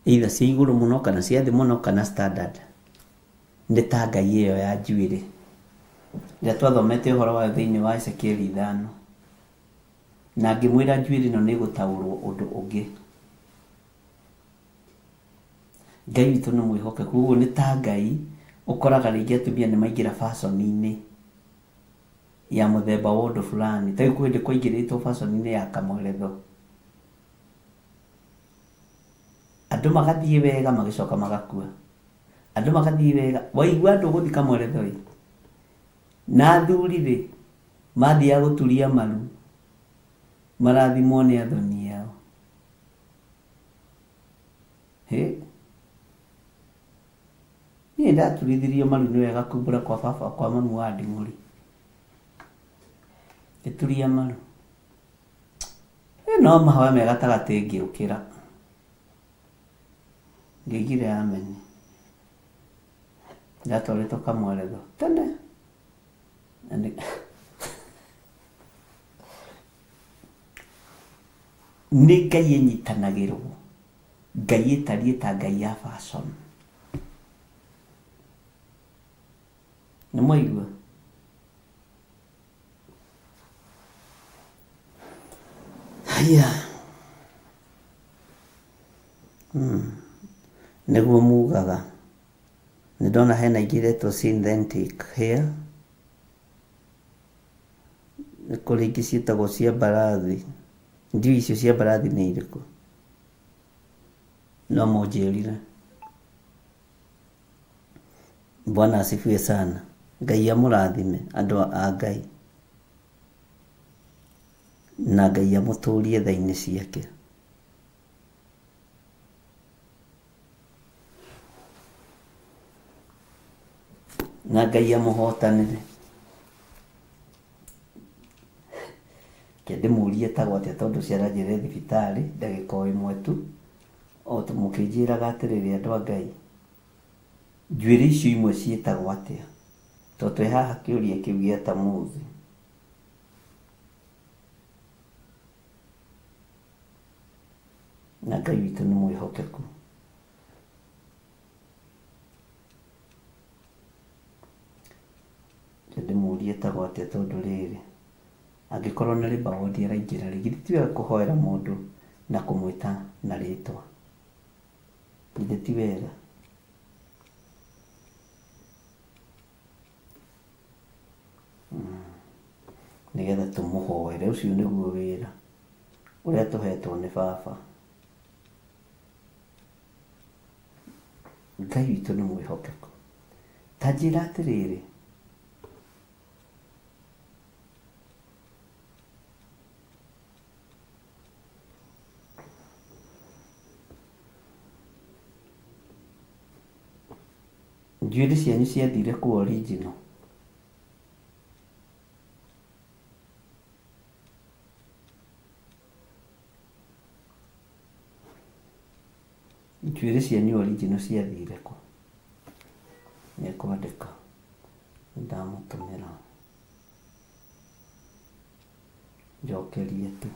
either cia igũrũ mũno kana cia thĩ mũno kana standard. Nĩ ta ngai ĩyo ya njuĩrĩ ĩrĩa twathomete ũhoro wayo thĩinĩ wa Ezekieli ithano. Na ngĩmwĩra njuĩrĩ ĩno nĩ ĩgũtaũrwo ũndũ ũngĩ. Ngai witũ nĩ mwĩhokeku, ũguo nĩ ta Ngai ũkoraga rĩngĩ atumia nĩ maingĩra fashion-inĩ ya mũthemba wa ũndũ fulani. Ta rĩu kwĩ hĩndĩ kwaingĩrĩtwo fashion-inĩ ya kamweretho. Andũ magathiĩ wega magĩcoka magakua. Andũ magathiĩ wega, waigua andũ gũthiĩ kamweretho ĩ, na athuri rĩ, mathiaga gũturia maru marathimwo nĩ athoni ao. Hĩ! Niĩ ndaturithirio maru nĩ wega kumbũra kwa baba kwa mamu wa nding'ũri. Ngĩturia maru. No mahoya me gatagatĩ ngĩũkĩra. Ngĩaigire ameni. Ndatwarĩtwo kamweretho tene. Na nĩ Nĩ Ngai ĩnyitanagĩrwo. Ngai ĩtariĩ ta Ngai ya fashion. Nĩ mwaigua? Haiya. Nĩguo mugaga. Nĩ ndona hena ingĩ iretwo synthetic hair. Nĩ kũrĩ ingĩ ciĩtagwo cia mbarathi. Ndiũĩ icio cia mbarathi nĩ irĩkũ. No mũnjĩrire. Bwana asifiwe sana. Ngai amũrathime andũ a Ngai. Na Ngai amũtũrie tha-inĩ ciake. Na Ngai amũhotanĩre. Reke ndĩmũrie etagwo atĩa tondũ ũcio aranjĩrire thibitarĩ ndagĩka o ĩmwe tu, o mũkĩnjĩraga atĩrĩrĩ andũ a Ngai, njuĩrĩ icio imwe ciĩtagwo atĩa? Tondũ twĩ haha kĩũria kĩu gĩa Tamuzi. Na Ngai witũ nĩ mwĩhokeku. Reke ndĩmũrie etagwo atĩa tondũ rĩrĩ, angĩkorwo nĩ labour ward araingĩra rĩ, githĩ ti wega kũhoera mũndũ na kũmwĩta na rĩtwa? Githĩ ti wega? Nĩgetha tũmũhoere, ũcio nĩguo wĩra ũrĩa tũhetwo nĩ baba. Ngai witũ nĩ mwĩhokeku. Ta njĩra atĩrĩrĩ, njuĩrĩ cianyu ciathire kũ original? Njuĩrĩ cianyu original ciathire kũ? Nĩngwandĩka, nĩndamũtũmĩra njokerie tu.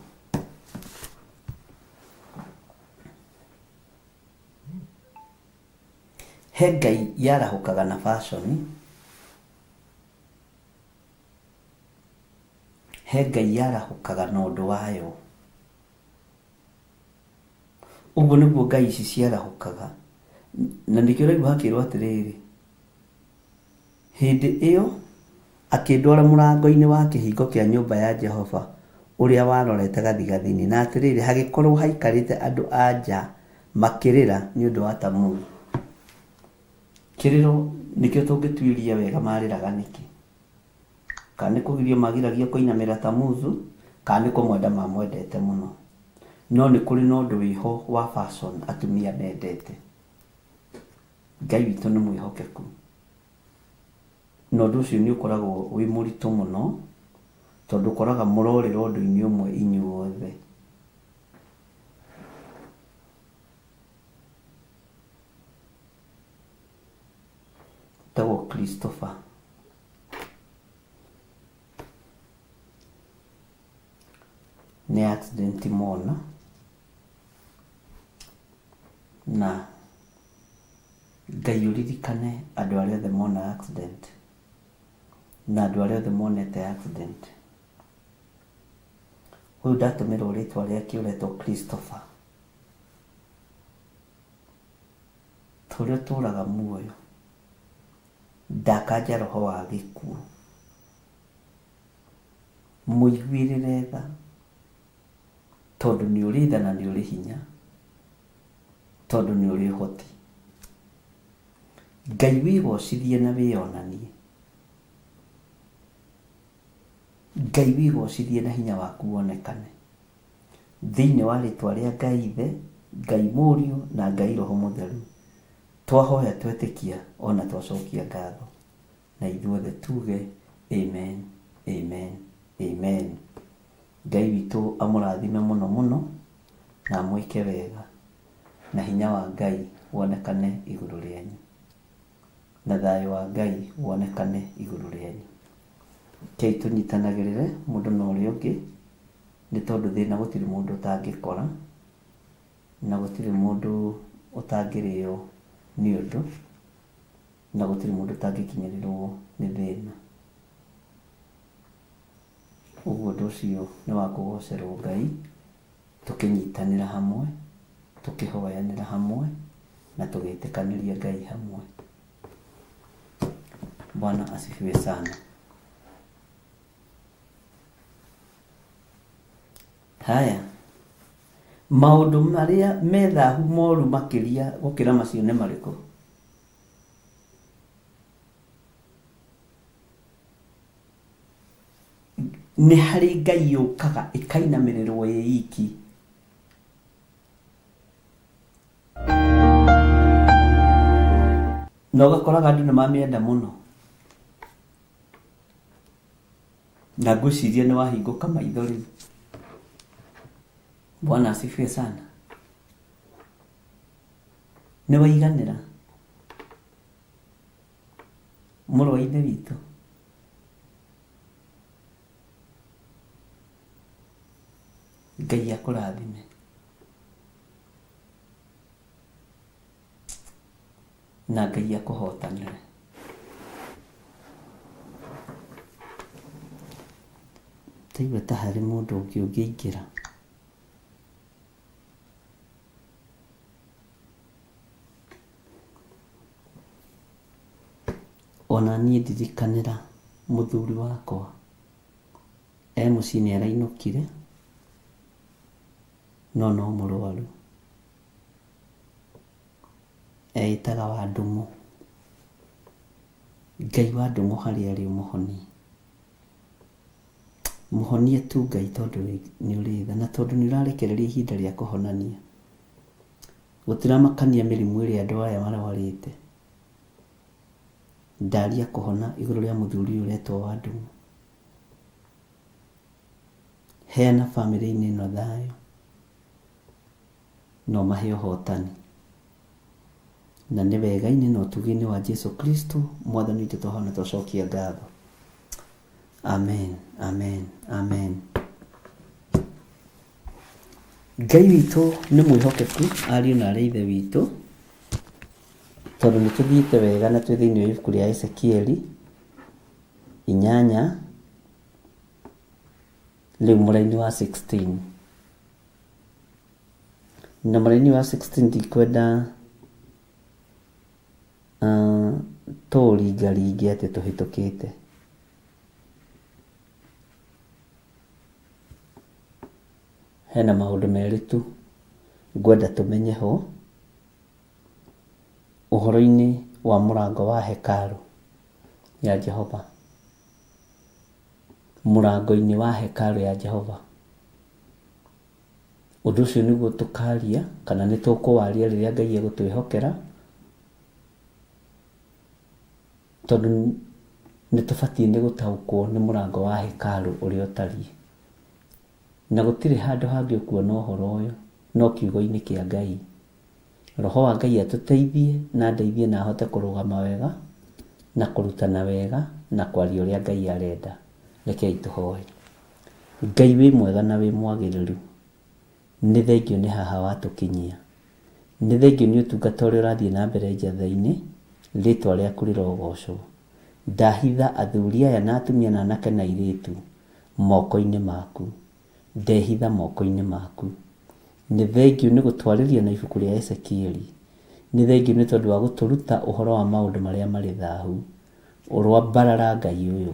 He Ngai yarahũkaga na fashion, he Ngai yarahũkaga na ũndũ wayo. Ũguo nĩguo ngai ici ciarahũkaga. Na nĩkĩo ũraigua hakĩrwo atĩrĩrĩ, Hĩndĩ ĩyo akĩndwara mũrango-inĩ wa kĩhingo kĩa nyũmba ya Jehova ũrĩa warorete gathigathini, na atĩrĩrĩ, hagĩkorũo haikarĩte andũ-a-nja makĩrĩra nĩ ũndũ wa Tamuzu. Kĩrĩro nĩkĩo tũngĩtuĩria wega maarĩraga nĩkĩ. Kana nĩ kũgirio magiragio kũinamĩrĩra Tamuzu, kana nĩ kũmwenda mamwendete mũno. No nĩ kũrĩ na ũndũ wĩho wa fashion atumia mendete. Ngai witũ nĩ mwĩhokeku. Na ũndũ ũcio nĩ ũkoragwo wĩ mũritũ mũno, tondũ ũkoraga mũrorĩra ũndũ-inĩ ũmwe inyuothe. Etagwo Christopher. Nĩ accident mona na Ngai ũririkane andũ arĩa othe mona accident na andũ arĩa othe monete accident. Ũyũ ndatũmĩrwo rĩtwa rĩake ũretwo Christopher. Ta ũrĩa ũtũraga muoyo. Ndakanja roho wa gĩkuũ. Mũiguĩrĩre tha, tondũ nĩ ũrĩ tha na nĩ ũrĩ hinya, tondũ nĩ ũrĩ ũhoti. Ngai wĩgocithie na wĩyonanie. Ngai wĩgocithie na hinya waku wonekane. Thĩinĩ wa rĩtwa rĩa Ngai Ithe, Ngai Mũriũ na Ngai Roho Mũtheru. Twahoya twetĩkia ona twacokia ngatho. Na ithuothe tuge Amen, Amen, Amen. Ngai witũ amũrathime mũno mũno na amwĩke wega na hinya wa Ngai wonekane igũrũ rĩanyu. Na thayũ wa Ngai wonekane igũrũ rĩanyu. Rekei tũnyitanagĩrĩre mũndũ na ũrĩa ũngĩ nĩ tondũ thĩna gũtirĩ mũndũ ũtangĩkora. Na gũtirĩ mũndũ ũtangĩrĩo nĩ ũndũ, na gũtirĩ mũndũ ũtangĩkinyĩrĩrwo nĩ thĩna. Ũguo ũndũ ũcio nĩ wa kũgocerwo Ngai, tũkĩnyitanĩra hamwe, tũkĩhoyanĩra hamwe, na tũgĩtĩkanĩria Ngai hamwe. Bwana asifiwe sana. Haya, maũndũ marĩa me thahu moru makĩria gũkĩra macio nĩ marĩkũ? Nĩ harĩ ngai yũkaga ĩkainamĩrĩrwo ĩ iki. Na ũgakoraga andũ nĩ mamĩenda mũno. Na ngwĩciria nĩ wahingũka maitho rĩu. Bwana asifiwe sana. Nĩ waiganĩra mũrũ wa ithe witũ? Ngai akũrathime. Na Ngai akũhotanĩre. Ndaigua ta harĩ mũndũ ũngĩ ũngĩingĩra. Ona niĩ ndirikanĩra mũthuri wakwa e mũciĩ nĩ arainũkire no no mũrwaru. Eĩtaga wa Ndung'u. Ngai wa Ndung'u harĩa arĩ ũmũhonie. Mũhonie tu Ngai tondũ nĩ ũrĩ tha na tondũ nĩ ũrarekereria ihinda rĩa kũhonania. Gũtiramakania mĩrimũ ĩrĩa andũ aya marwarĩte. Ndaria kũhona igũrũ rĩa mũthuri ũyũ ũretwo wa Ndung'u. Heana bamĩrĩ-inĩ ĩno thayũ na ũmahe ũhotani. Na nĩ wega-inĩ na ũtugi-inĩ wa Jesu Kristo mwathani witũ twahona twacokia ngatho. Amen, amen, amen. Ngai witũ nĩ mwĩhokeku ariũ na arĩ ithe witũ tondũ nĩ tũthiĩte wega na twĩ thĩinĩ wa ibuku rĩa Ezekieli 8 rĩu mũraini wa 16 na mũraini wa 16 ndikwenda tũũringaringe atĩ tũhĩtũkĩte. Hena maũndũ merĩ tu ngwenda tũmenye ho ũhoro-inĩ wa mũrango wa hekarũ ya Jehova. Mũrango-inĩ wa hekarũ ya Jehova. Ũndũ ũcio nĩguo tũkaria kana nĩ tũkũwaria rĩrĩa Ngai egũtwĩhokera, tondũ nĩ tũbatiĩ nĩ gũtaũkwo nĩ mũrango wa hekarũ ũrĩa ũtariĩ. Na gũtirĩ handũ hangĩ ũkuona ũhoro ũyũ no kiugo-inĩ kĩa Ngai. Roho wa Ngai atũteithie na andeithie na ahote kũrũgama wega na kũrutana wega na kwaria ũrĩa Ngai arenda. Rekei tũhoe. Ngai wĩ mwega na wĩ mwagĩrĩru, nĩ thengiũ nĩ haha watũkinyia. Nĩ thengiũ nĩ ũtungata ũrĩa ũrathiĩ na mbere Njatha-inĩ, rĩtwa rĩaku rĩrogocwo. Ndahitha athuri aya na atumia na anake na airĩtu moko-inĩ maku. Ndehitha moko-inĩ maku. Nĩ thengiũ nĩ gũtwarĩria na ibuku rĩa Ezekieli. Nĩ thengiũ nĩ tondũ wa gũtũruta ũhoro wa maũndũ marĩa marĩ thahu. Ũroambarara Ngai ũyũ,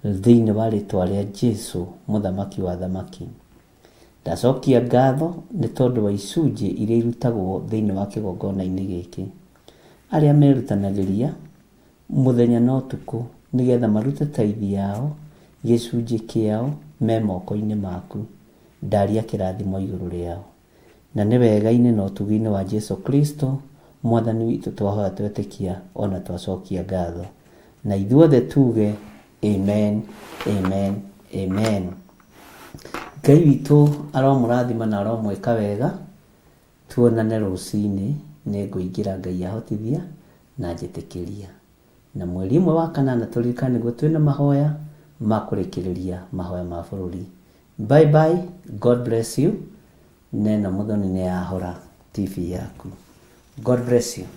thĩinĩ wa rĩtwa rĩa Jesu, Mũthamaki wa athamaki. Ndacokia ngatho nĩ tondũ wa icunjĩ iria irutagwo thĩinĩ wa kĩgongona-inĩ gĩkĩ. Arĩa merutanagĩria mũthenya na ũtukũ nĩgetha marute taithi yao, gĩcunjĩ kĩao, me moko-inĩ maku. Ndaria kĩrathimo igũrũ rĩao. Na nĩ wega-inĩ na ũtugi-inĩ wa Jesu Kristo, Mwathani witũ twahoya twetĩkia o na twacokia ngatho. Na ithuothe tuge, Amen, amen, amen. Ngai witũ aromũrathima na aromwĩka wega. Tuonane rũcinĩ, nĩngũingĩra Ngai ahotithia na njĩtĩkĩria. Na mweri ũmwe wa kanana tũririkane nĩguo twĩna mahoya ma kũrĩkĩrĩria mahoya ma bũrũri. Bye bye, God bless you. Neno Mũthoni nĩyahora. TV yaku. God bless you.